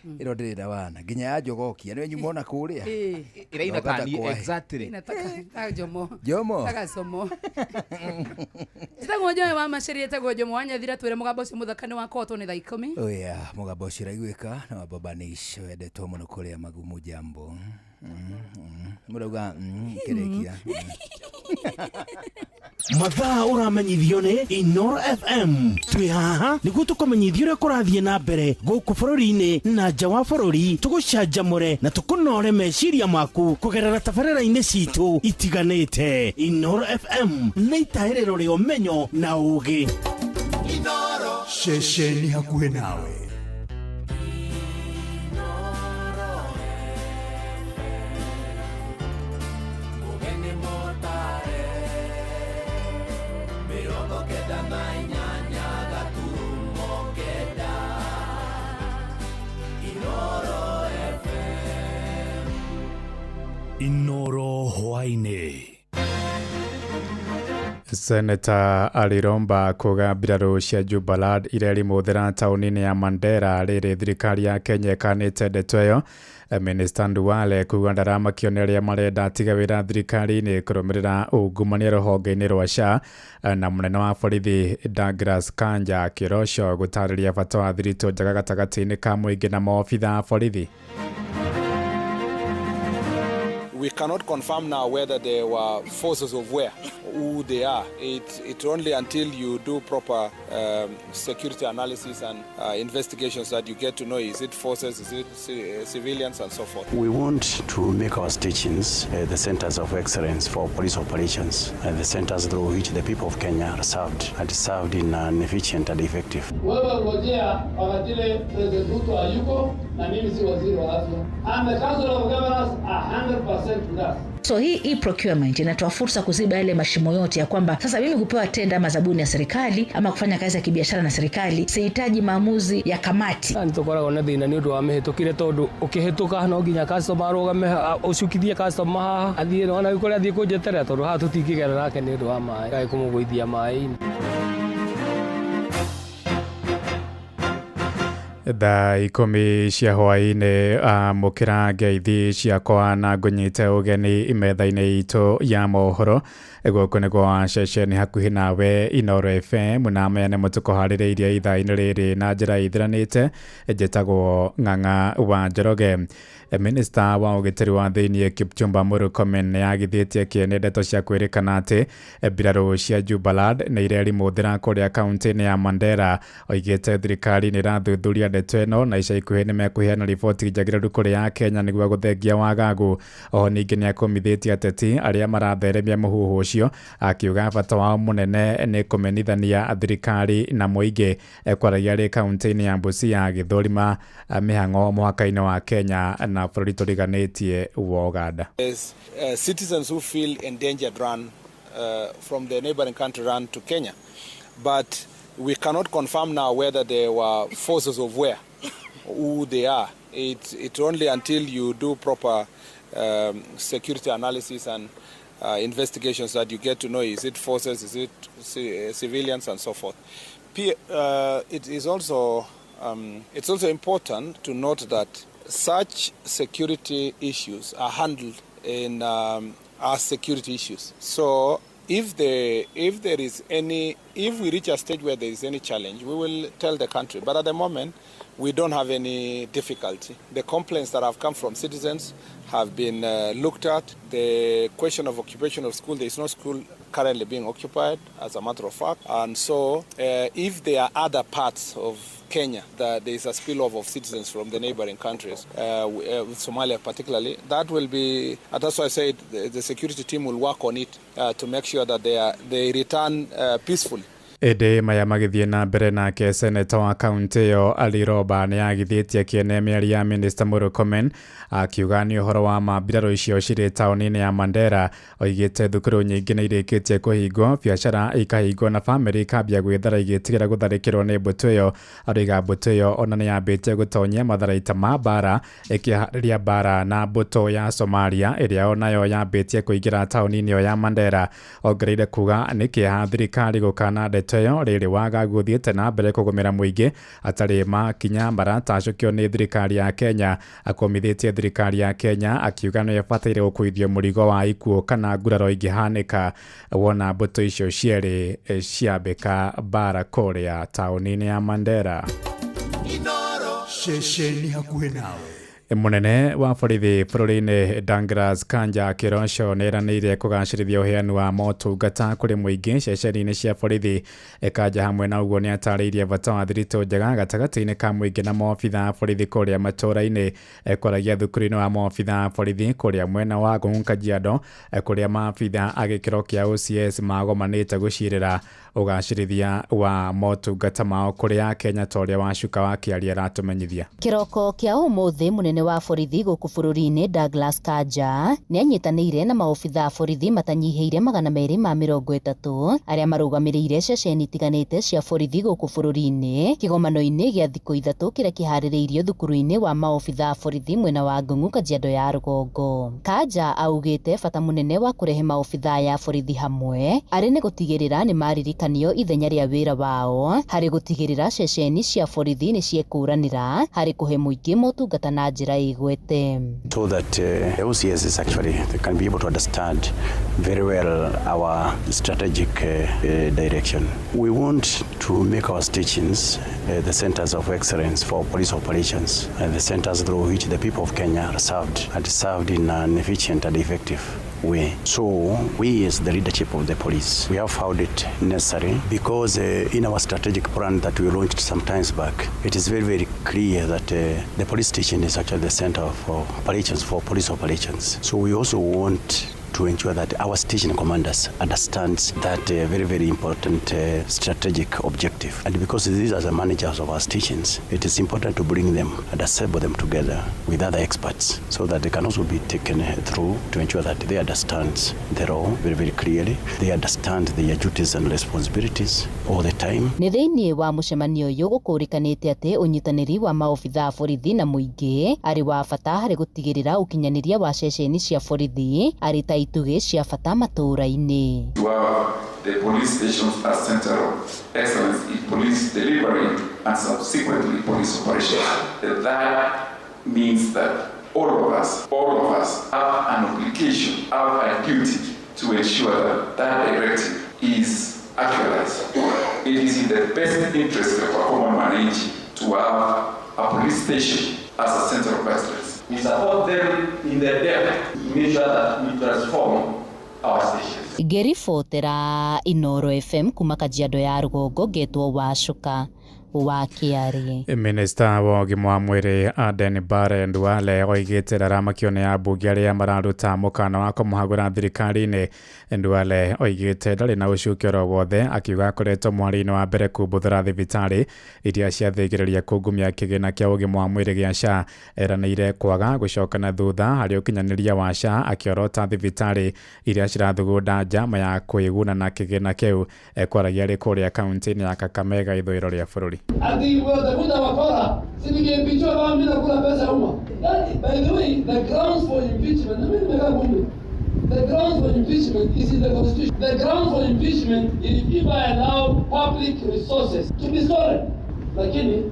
Ĩno ndĩrĩ na wana nginya ya njogokia nĩwe nyuma ona kũrĩa. Ĩraina tani exactly. Ta Jomo. Jomo. Tagacomo. Njĩtagwo Joy wa Maceria, etagwo Jomo wa Nyathira. Twĩre mũgambo ũcio mũthaka nĩ wakotwo nĩ thaa 10. Oh yeah, mũgambo ũcio ũraiguĩka na wa Baba Nish wendetwo mũno kũrĩa Magumu Jambo. Mũrauga kĩrĩkia. Mathaa ũramenyithio nĩ Inooro FM. Twĩ haha nĩguo tũkũmenyithie ũrĩa kũrathiĩ na mbere gũkũ bũrũri-inĩ na nja wa bũrũri, tũgũcanjamũre na tũkũnore meciria maku kũgerera tabarĩra-inĩ citũ itiganĩte. Inooro FM nĩ itahĩrĩro rĩa ũmenyo na ũũgĩ. Ceceni hakuhĩ nawe. Inooro hwaĩ-inĩ. Senator Aliromba kuga mbirarũ cia Jubaland iria ĩrĩmũthĩra taũni-inĩ ya Mandera rĩrĩ thirikari ya Kenya ĩkanĩte ndeto ĩyo. Minister Duale kuga ndaramakio nĩ arĩa marenda atige wĩra thirikari-inĩ kũrũmĩrĩra ungumania rũhonge-inĩ rwa SHA. Na mũnene wa borithi Douglas Kanja Kĩroco gũtarĩria bata wa thiritũ njega gatagatĩ-inĩ ka mũingĩ na maobitha a borithi. We cannot confirm now whether they were forces of where, who they are. It's only until you do proper security analysis and investigations that you get to know, is it forces, is it civilians, and so forth. We want to make our stations the centers of excellence for police operations, the centers through which the people of Kenya are served and served in an efficient and effective. Wewe ngojea wakati ile President Ruto hayuko na mimi si waziri wa afya. And the Council of Governors are 100% with us. So hii e-procurement inatoa fursa kuziba yale mashimo yote ya kwamba sasa mimi kupewa tenda ama zabuni ya serikali ama kufanya kazi ya kibiashara na serikali sihitaji maamuzi ya kamati. Nĩ tũkoragwo na thĩna nĩ ũndũ wa mĩhĩtũkĩre tondũ ũkĩhĩtũka no nginya customer arũgame ũcukithie customer haha athiĩ ona kũrĩa athiĩ kũnjeterera tondũ haha tũtingĩgera nake nĩ ũndũ wa maĩ kaĩ kũmũgũithia maĩ-inĩ. Thaa 10 cia hwaĩ-inĩ, amũkĩra ngeithi ciakwa na ngũnyite ũgeni metha-inĩ itũ ya mohoro. Gũkũ nĩ gwa ceceni hakuhĩ nawe Inooro FM, na maya nĩmo tũkũharĩrĩirie ithaa-inĩ rĩrĩ na njĩra ithiranĩte. Njĩtagwo Ng'ang'a wa Njoroge. Minista wa ũgitĩri wa thĩiniĩ Kipchumba Murkomen nĩ agithĩtie kĩene ndeto cia kwĩrĩkana atĩ mbirarũ cia Jubaland nĩ irerimũthĩra kũrĩa kaunti-inĩ ya Mandera. Oigĩte thirikari nĩ ĩrathuthuria ndeto ĩno na ica ikuhĩ nĩ mekũheana riboti njagĩrĩru kũrĩ ya Kenya nĩguo gũthengia wagagu. Oho ningĩ nĩ akũmithĩtie ateti arĩa maratheremia mũhuhu ũcio, akiuga bata wao mũnene nĩ kũmenithania thirikari na mũingĩ. Kwaragia rĩ kaunti-inĩ ya Busia agĩthũrima mĩhang'o mũhaka-inĩ wa Kenya na bũrũri tũriganĩtie wa Uganda. There's citizens who feel endangered run from the neighboring country run to Kenya. But we cannot confirm now whether they were forces of where, who they are. It's only until you do proper security analysis and investigations that you get to know, is it forces, is it civilians, and so forth. It is also it's also important to note that such security issues are handled in as security issues. So if there is any, if we reach a stage where there is any challenge, we will tell the country. But at the moment, we don't have any difficulty. The complaints that have come from citizens have been looked at. The question of occupation of school, there is no school currently being occupied, as a matter of fact. And so if there are other parts of Kenya that there is a spillover of citizens from the neighboring countries, Somalia particularly, that will be, and that's why I said the security team will work on it to make sure that they return peacefully. Ĩndĩ maya magĩthiĩ na mbere, nake seneta wa kaunti ĩyo Ali Roba nĩ agithĩtie kĩene mĩario ya minista Murkomen, akiuga nĩ ũhoro wa ma mbirarũ icio cirĩ taũni-inĩ ya Mandera. Oigĩte thukuru nyingĩ nĩ irĩkĩtie kũhingwo, biacara ikahingwo na bamĩrĩ ikambia gwĩthara igĩtigĩra gũtharĩkĩrwo nĩ mbũtũ ĩyo. Aroiga mbũtũ ĩyo ona nĩ yambĩtie gũtonyia matharaita ma mbara ĩkĩharĩria mbara na mbũtũ ya Somalia ĩrĩa onayo yambĩtie kũingĩra taũni-inĩ ĩyo ya Mandera. Ongereire kuga nĩ kĩeha thirikari gũkana ndeto ĩyo rĩrĩ wagagu ũthiĩte na mbere kũgũmĩra mũingĩ atarĩ makinya maratacũkio nĩ thirikari ya Kenya. Akomithĩtie thirikari ya Kenya akiuga nĩyo ĩbataire gũkuithio mũrigo wa ikuũ kana nguraro ingĩhanĩka wona mbũtũ icio cierĩ ciambĩka mbara kũrĩa taũni-inĩ ya Mandera. Ceceni hakuhĩ nawe. Mũnene wa borithi bũrũri-inĩ Douglas Kanja Kĩroco nĩ eranĩire kũgacĩrithia ũheani wa motungata kũrĩ mũingĩ ceceni-inĩ cia borithi. Kanja hamwe na ũguo nĩ atarĩirie bata wa thiritũ njega gatagatĩ-inĩ ka mũingĩ na maobitha a borithi kũrĩa matũũra-inĩ. Kwaragia thukuru-inĩ wa maobitha a borithi kũrĩa mwena wa Ngũng'ũ Kajiado, kũrĩa maabitha a gĩkĩro kĩa OCS magomanĩte gũcirĩra ũgacĩrithia wa motungata mao kũrĩ Akenya, ta ũrĩa Wacuka wa Kĩaria aratũmenyithia. Kĩroko kĩa ũmũthĩ, mũnene wa borithi gũkũ bũrũri-inĩ Douglas Kanja nĩ anyitanĩire na maobitha a borithi matanyihĩire 230 arĩa marũgamĩrĩire ceceni itiganĩte cia borithi gũkũ bũrũri-inĩ kĩgomano-inĩ gĩa thikũ 3 kĩrĩa kĩharĩrĩirio thukuru-inĩ wa maobitha a borithi mwena wa Ngũng'ũ Kajiado ya rũgongo. Kanja augĩte bata mũnene wa kũrehe maobitha aya a borithi hamwe arĩ nĩ gũtigĩrĩra nĩ maririkana kũririkanio ithenya rĩa wĩra wao harĩ gũtigĩrĩra ceceni cia borithi nĩ ciekũranĩra harĩ kũhe mũingĩ motungata na njĩra ĩgwete. So that the OCS is actually they can be able to understand very well our strategic direction. We want to make our stations the centers of excellence for police operations and the centers through which the people of Kenya are served and served in an efficient and effective way. So we as the leadership of the police, we have found it necessary because in our strategic plan that we launched some times back, it is very, very clear that the police station is actually the center of operations for police operations. So we also want to ensure that our station commanders understands that very, very important strategic objective. And because these are the managers of our stations, it is important to bring them and assemble them together with other experts so that they can also be taken through to ensure that they understand the role very, very clearly. They understand their duties and responsibilities all the time. Nĩ thĩinĩ wa mũcemanio ũyũ gũkũrĩkanĩte atĩ ũnyitanĩri wa maobitha a borithi na mũingĩ arĩ wa bata harĩ gũtigĩrĩra ũkinyanĩria wa ceceni cia borithi arĩ ta itugĩ cia bata matũũra-inĩ. To have the police stations as center of excellence in police delivery and subsequently police operations. That means that all of us have an obligation, have a duty to ensure that that directive is actualized. It is in the best interest of a common mwananchi to have a police station as a center of excellence. We support them in their depth to make sure that we transform our stations. Ngĩribotera Inooro FM kuma Kajiado ya rũgongo ngetwo Wacuka wa Kĩarĩ. Minista wa ũgima wa mwĩrĩ Aden Barre Duale oigĩte ndaramakio nĩ ambunge arĩa mararuta mũkana wa kũmũhagũra thirikari-inĩ. Duale oigĩte ndarĩ na ũcuke oro wothe, akiuga akoretwo mweri-inĩ wa mbere kumbuthũra thibitarĩ iria ciathĩgĩrĩria kungumia kĩgĩna kĩa ũgima wa mwĩrĩ gĩa SHA. Eranĩire kwaga gũcoka na thutha harĩ ũkinyanĩria wa SHA, akĩorota thibitarĩ iria cirathugunda njama ya kwĩguna na kĩgĩna kĩu. Ekwaragia arĩ kũrĩa kaunti-inĩ ya Kakamega ithũĩro rĩa bũrũri. Ati watakuta wakora, si ningeimpeachiwa kama mimi nakula pesa ya umma. By the way, the grounds for impeachment, na mimi nimekaa bunge. The grounds for impeachment is in the constitution. The grounds for impeachment is if I allow public resources to be stolen. Lakini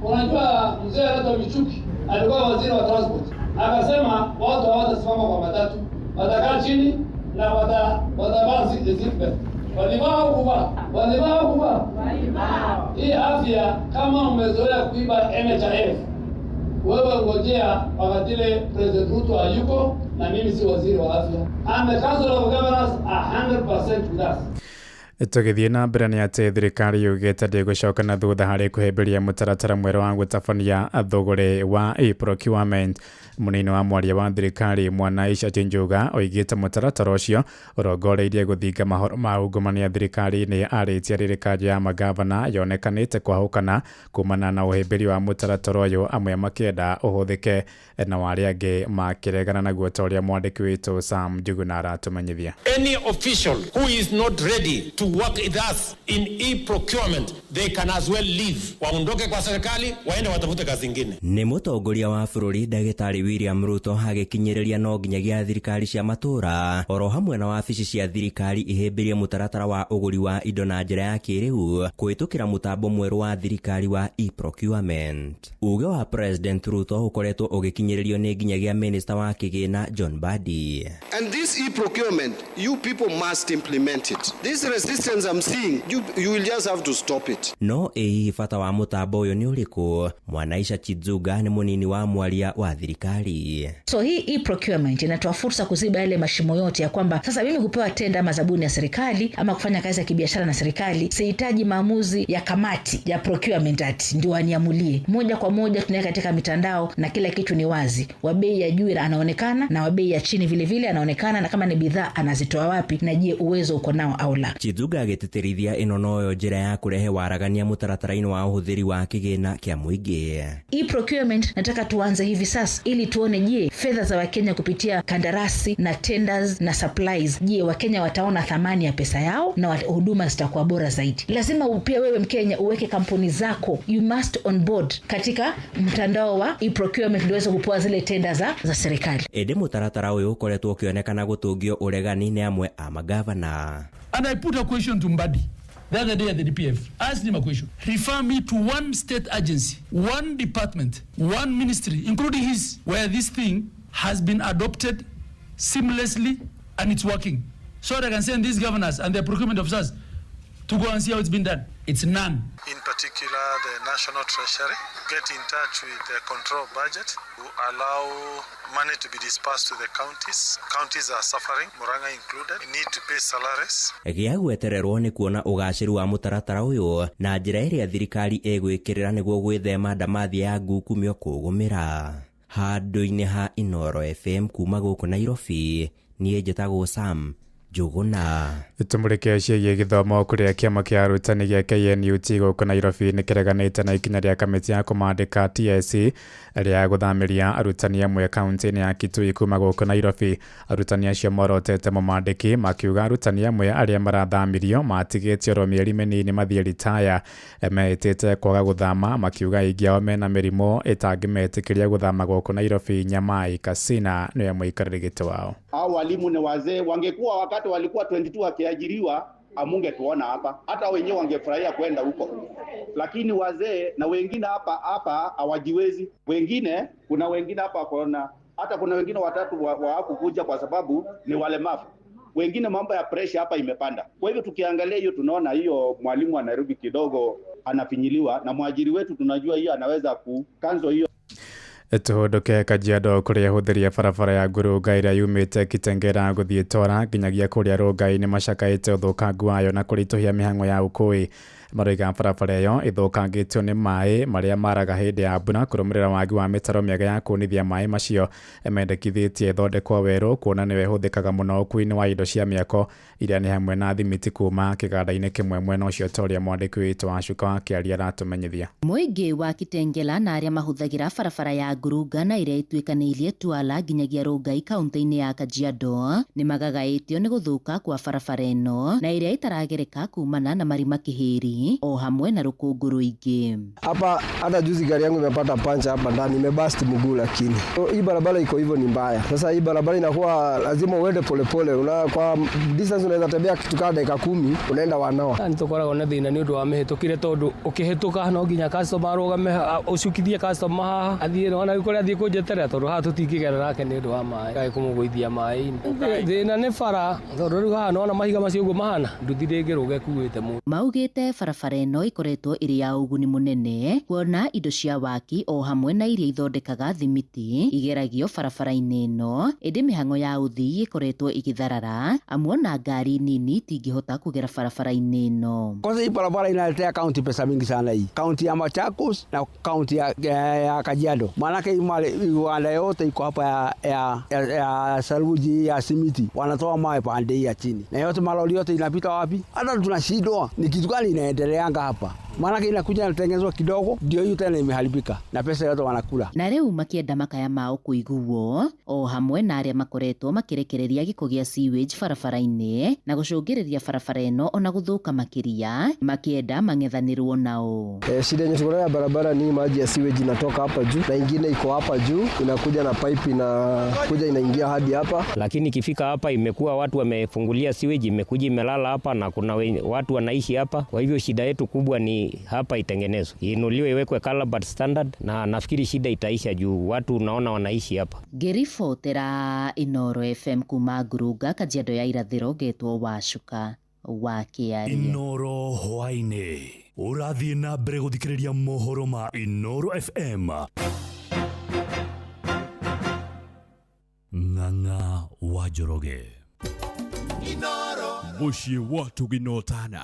unajua mzee anaitwa Michuki alikuwa waziri wa transport. Akasema watu hawatasimama kwa matatu, watakaa chini na watavaa seatbelt. Walivaa au kuvaa? Walivaa au kuvaa? Walivaa. Hii afya kama umezoea kuiba NHIF, wewe ngojea wakati ile President Ruto hayuko na mimi si waziri wa afya. And the Council of Governors are 100% with us. Tũgĩthiĩ na mbere nĩ atĩ thirikari yugĩte ndĩgũcoka na thutha harĩ kũhĩmbĩria mũtaratara mwerũ wa gũtabania thũgũrĩ wa e-procurement. Mũnini wa mwaria wa thirikari Mwanaisha Chinjuga oigĩte mũtaratara ũcio ũrongoreirie gũthinga mahoro ma ungumania thirikari-inĩ. Arĩtie rĩrĩ kanjũ ya magavana yonekanĩte kwahũkana kumana na ũhĩmbĩri wa mũtaratara ũyũ, amwe makĩenda ũhũthĩke na arĩa angĩ makĩregana naguo, ta ũrĩa mwandĩki witũ Sam Njuguna aratũmenyithia. Any official who is not ready to work with us in e-procurement, they can as well leave. Waondoke kwa serikali, waende watafute kazi ingine. Nĩ mũtongoria wa bũrũri ndagĩtarĩ William Ruto agĩkinyĩrĩria no nginyagia thirikari cia matũũra oro hamwe na wabici cia thirikari ihĩmbĩrie mũtaratara wa ũgũri wa indo na njĩra ya kĩrĩu kũhĩtũkĩra mũtambo mwerũ wa thirikari wa e-procurement. Uge wa President Ruto ũkoretwo ũgĩkinyĩrĩrio nĩ nginyagia Minister wa kĩgĩna John Mbadi. And this e-procurement, you people must implement it. This resistance I'm seeing, you will just have to stop it. No ĩ hihi bata wa mũtambo ũyũ nĩ ũrĩkũ? Mwanaisha Chidzuga nĩ mũnini wa mwaria wa thirikari. So hii e-procurement inatoa fursa kuziba yale mashimo yote ya kwamba sasa mimi kupewa tenda ama zabuni ya serikali ama kufanya kazi ya kibiashara na serikali, sihitaji maamuzi ya kamati ya procurement ati ndio waniamulie. Moja kwa moja tunaweka katika mitandao na kila kitu ni wazi. Wa bei ya juu anaonekana na wa bei ya chini vile vile anaonekana, na kama ni bidhaa anazitoa wapi na je uwezo uko nao au la. Chidzuga agĩtĩtĩrithia ĩno noyo njĩra ya kũrehe waragania mũtaratara-inĩ wa ũhũthĩri wa kĩgĩna kĩa mũingĩ. E-procurement nataka tuanze hivi sasa ili tuone je fedha za Wakenya kupitia kandarasi na tenders na supplies, je Wakenya wataona thamani ya pesa yao na huduma zitakuwa bora zaidi. Lazima pia wewe Mkenya uweke kampuni zako, you must on board katika mtandao wa e-procurement ndio uweze kupewa zile tenders za serikali. Ĩndĩ mũtaratara ũyũ ũkoretwo ũkĩonekana gũtũngio ũregani nĩ amwe a magavana. And I put a question to Mbadi. The other day at the DPF, I asked him a question. Refer me to one state agency, one department, one ministry, including his, where this thing has been adopted seamlessly and it's working. So that I can send these governors and their procurement officers to go and see how it's been done. It's none. In particular, the National Treasury, get in touch with the control budget to allow money to be dispersed to the counties. Counties are suffering, Murang'a included, need to pay salaries. Gĩa gwetererwo nĩ kuona ũgacĩru wa mũtaratara ũyũ na njĩra ĩrĩa thirikari ĩgwĩkĩrĩra nĩguo gwĩthema ndamathia ya ngukumio kũgũmĩra. Handũ-inĩ ha Inooro FM kuma gũkũ Nairobi, niĩ njĩtagwo Sam Njuguna. Tũmũrĩke ciĩgiĩ gĩthomo kũrĩa kĩama kĩa arutani gĩa KNUT gũkũ Nairobi nĩ kĩreganĩte na ikinya rĩa kamĩtĩ ya kũmandĩka TSC rĩa gũthamĩria arutani amwe kaunti-inĩ ya Kitui kuma gũkũ Nairobi. Arutani acio morotete mũmandĩki makiuga arutani amwe arĩa marathamirio matigĩtio oro mĩeri mĩnini mathiĩ ritaya meĩtĩte kwaga gũthama makiuga aingĩ ao mena mĩrimũ ĩtangĩmetĩkĩria gũthama gũkũ Nairobi. Nyamai Kasina nĩwe mũikarĩri gĩtĩ wao. Hao walimu ni wazee, wangekuwa wakati walikuwa 22 wakiajiriwa amungetuona hapa, hata wenyewe wangefurahia kwenda huko, lakini wazee na wengine hapa hapa hawajiwezi. Wengine kuna wengine hapa kuna hata kuna wengine watatu hawakukuja kwa sababu ni walemavu. Wengine mambo ya pressure hapa imepanda. Kwa hivyo tukiangalia hiyo tunaona hiyo mwalimu wa Nairobi kidogo anafinyiliwa, na mwajiri wetu tunajua hiyo anaweza kukanzo hiyo. Tuhũndũke Kajiado kũrĩa hũthĩri a barabara ya Ngurunga ĩrĩa yumĩte Kitengela gũthiĩ Tora nginyagia kũrĩa Rongai nĩ macakaĩte ũthũkangu wayo na kũritũhia mĩhang'o ya ũkui. Maroiga barabara ĩyo ĩthũkangĩtio nĩ maĩ marĩa maraga hĩndĩ ya mbura kũrũmĩrĩra wagi wa mĩtaro mĩega ya kũnithia maĩ macio. Mendekithĩtie ĩthondekwo werũ kuona nĩyo ĩhũthĩkaga mũno ũkui-inĩ wa indo cia mĩako iria nĩ hamwe na thimiti kuma kĩganda-inĩ kĩmwe mwena ũcio ta ũrĩa mwandĩki witũ wa Cuka wa Kĩaria aratũmenyithia. Mũingĩ wa Kitengela na arĩa mahũthagĩra barabara ya Ngurunga na ĩrĩa ĩtuĩkanĩirie Twala nginyagia Rongai kaunti-inĩ ya Kajiado nĩ magagaĩtio nĩ gũthũka kwa barabara ĩno na ĩrĩa ĩtaragereka kumana na marima kĩhĩri o hamwe na rũkũngũ rũingĩ. Hapa hata juzi gari yangu imepata pancha hapa ndani, imebasti mguu, lakini hii barabara iko hivyo ni mbaya. Sasa hii barabara inakuwa lazima uende polepole, kwa distance unaweza tembea kitu kama dakika 10 unaenda wanawa. Nitukoragwo na thĩna nĩ ũndũ wa mĩhĩtũkĩre tondũ ũkĩhĩtũka no nginya customer arũgame ũcukithie customer haha athiĩ ona kũrĩa athiĩ kũnjeterera tondũ haha tũtingĩgerera nake nĩ ũndũ wa maĩ kaĩ kũmũgũithia maĩ-inĩ. Thĩna nĩ bara tondũ rĩu haha nĩwona mahiga macio ũguo mahana nduthi ndĩngĩrũga ĩkuĩte mũndũ. Maugĩte barabara ĩno ĩkoretwo ĩrĩ ya ũguni mũnene kuona indo cia waki o hamwe na iria ithondekaga thimiti igeragio barabara-inĩ ĩno, ĩndĩ mĩhang'o ya ũthii ĩkoretwo ĩgĩtharara amu ona ngari nini itingĩhota kũgera barabara-inĩ ĩno. Kwanza hii barabara inaletea kaunti pesa mingi sana, hii kaunti ya Machakos na kaunti ya Kajiado, maanake viwanda yote iko hapa ya saruji ya simiti, wanatoa mawe pande hii ya chini na yote malori yote inapita wapi? Hata tunashindwa ni kitu gani inaendeleanga hapa, maanake inakuja inatengenezwa kidogo ndio hiyo tena imeharibika na pesa yote wanakula. Na rĩu makĩenda makaya mao kũiguo o hamwe na arĩa makoretwo makĩrekereria gĩko gĩa sewage barabara-inĩ na gũcũngĩrĩria barabara ĩno ona gũthũka makĩria, makĩenda mang'ethanĩrwo nao. Shida yenye tuko nayo ya barabara ni maji ya sewage inatoka hapa juu na ingine iko hapa juu inakuja na pipe inakuja inaingia hadi hapa, lakini ikifika hapa imekuwa watu wamefungulia sewage imekuja imelala hapa na kuna watu wanaishi hapa. Kwa hivyo shida yetu kubwa ni hapa itengenezwe, inuliwe, iwekwe calabar standard, na nafikiri shida itaisha juu watu unaona wanaishi hapa. Ngĩribotera Inooro FM kuma Ngurunga, Kajiado ya Irathĩro, ngetwo Wacuka wa Kĩaria. Inooro hwaĩ-inĩ ũrathiĩ na mbere gũthikĩrĩria mohoro ma Inooro FM. Ng'ang'a wa Njoroge. Mũciĩ wa Tũginotana.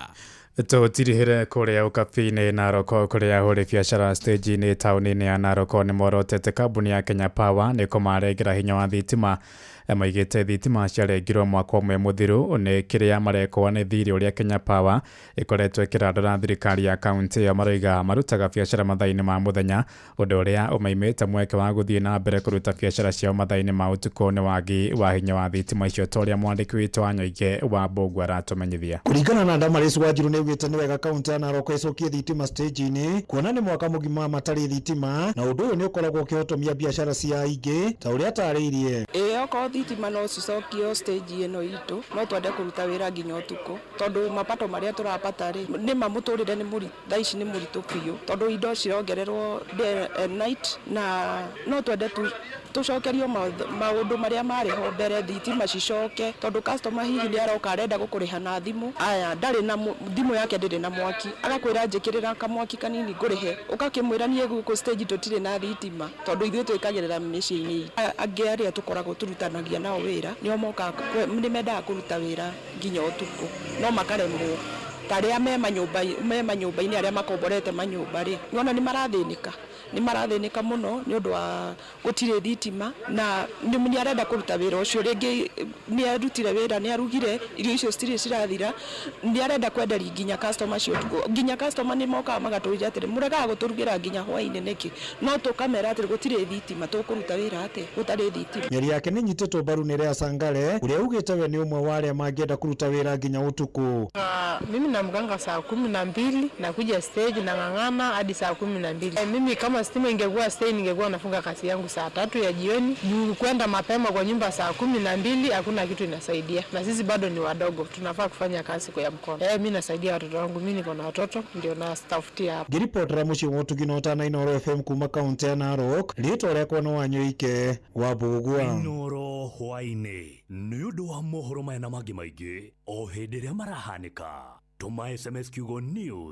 Tũtirihĩre kũrĩa Ũkabi-inĩ Naroko kũrĩa ahũri biacara stage-inĩ taũni-inĩ ya Naroko nĩ morotete kambuni ya Kenya Power nĩ kũmarengera hinya wa thitima. Maigĩte thitima ciarengirwo mwaka ũmwe mũthiru nĩ kĩrĩa marekwo nĩ thirĩ ũrĩa Kenya Power ĩkoretwo ĩkĩrandũra thirikari ya kaunti ĩyo. Maroiga marutaga biacara mathaa-inĩ ma mũthenya, ũndũ ũrĩa ũmaimĩte mweke wa gũthiĩ na mbere kũruta biacara ciao mathaa-inĩ ma ũtukũ nĩ wagi wa hinya wa thitima icio, ta ũrĩa mwandĩki witũ wa Nyoige wa Mbũgũ aratũmenyithia. Kũringana na Damaris Wanjiru nĩ augĩte nĩ wega kaunti ya Narok ĩcokie thitima stage-inĩ kuona nĩ mwaka mũgima matarĩ thitima, na ũndũ ũyũ nĩ ũkoragwo ũkĩhotomia biacara cia aingĩ ta ũrĩa atarĩirie. Ĩyo Okorwo thitima no cicokio stage ĩno itũ, no twende kũruta wĩra nginya ũtukũ, tondũ mapato marĩa tũrapata rĩ, nĩ ma mũtũrĩre nĩ mũritũ, thaa ici nĩ mũritũ biũ, tondũ indo cirongererwo day and night, na no twende tũcokerio maũndũ marĩa marĩ ho mbere, thitima cicoke, tondũ customer hihi nĩ aroka arenda gũkũrĩha na thimũ, aya ndarĩ na thimũ yake ndĩrĩ na mwaki, agakwĩra njĩkĩrĩra kamwaki kanini ngũrĩhe, ũgakĩmwĩra niĩ gũkũ stage tũtirĩ na thitima, tondũ ithuĩ twĩkagĩrĩra mĩciĩ-inĩ itũ. Angĩ arĩa tũkoragwo tũrutanagia nao wĩra nĩo mokaga, nĩ mendaga kũruta wĩra nginya ũtukũ no makaremwo, ta arĩa me manyũmba-inĩ, arĩa makomborete manyũmba rĩ, nĩwona nĩ marathĩnĩka, nĩ marathĩnĩka mũno nĩ ũndũ wa gũtirĩ thitima, na nĩ arenda kũruta wĩra ũcio, rĩngĩ nĩ arutire wĩra, nĩ arugire irio icio citirĩ cirathira, nĩ arenda kwenderia nginya customer cio ũtukũ, nginya customer nĩ mokaga magatũria atĩrĩ, mũregaga gũtũrugĩra nginya hwaĩ-inĩ nĩkĩ? No tũkamera atĩrĩ, gũtirĩ thitima, tũkũruta wĩra atĩa gũtarĩ thitima? Mĩario yake nĩ ĩnyitĩtwo mbaru nĩ Lea Sangale ũrĩa ugĩte we nĩ ũmwe wa arĩa mangĩenda kũruta wĩra nginya ũtukũ. Mimi namganga saa 12 nakuja stage na ng'ang'ana hadi saa 12. Mimi kama stima ingekuwa stage ningekuwa nafunga kazi yangu saa 3 ya jioni. Juu kwenda mapema kwa nyumba saa 12 hakuna kitu inasaidia. Na sisi bado ni wadogo, tunafaa kufanya kazi kwa mkono. Mimi nasaidia watoto wangu, mimi niko na watoto ndio nastafutia hapa. Ngĩribotera mũciĩ wa ũtugi na ũtana Inooro FM kuma kaunti ya Narok, rĩtwa rĩakwa nĩ Wanyoike wa Mbũgua. Inooro hwaĩ-inĩ nĩ ũndũ wa mohoro maya na mangĩ maingĩ o hĩndĩ ĩrĩa marahanĩka. Tũma SMS kiugo news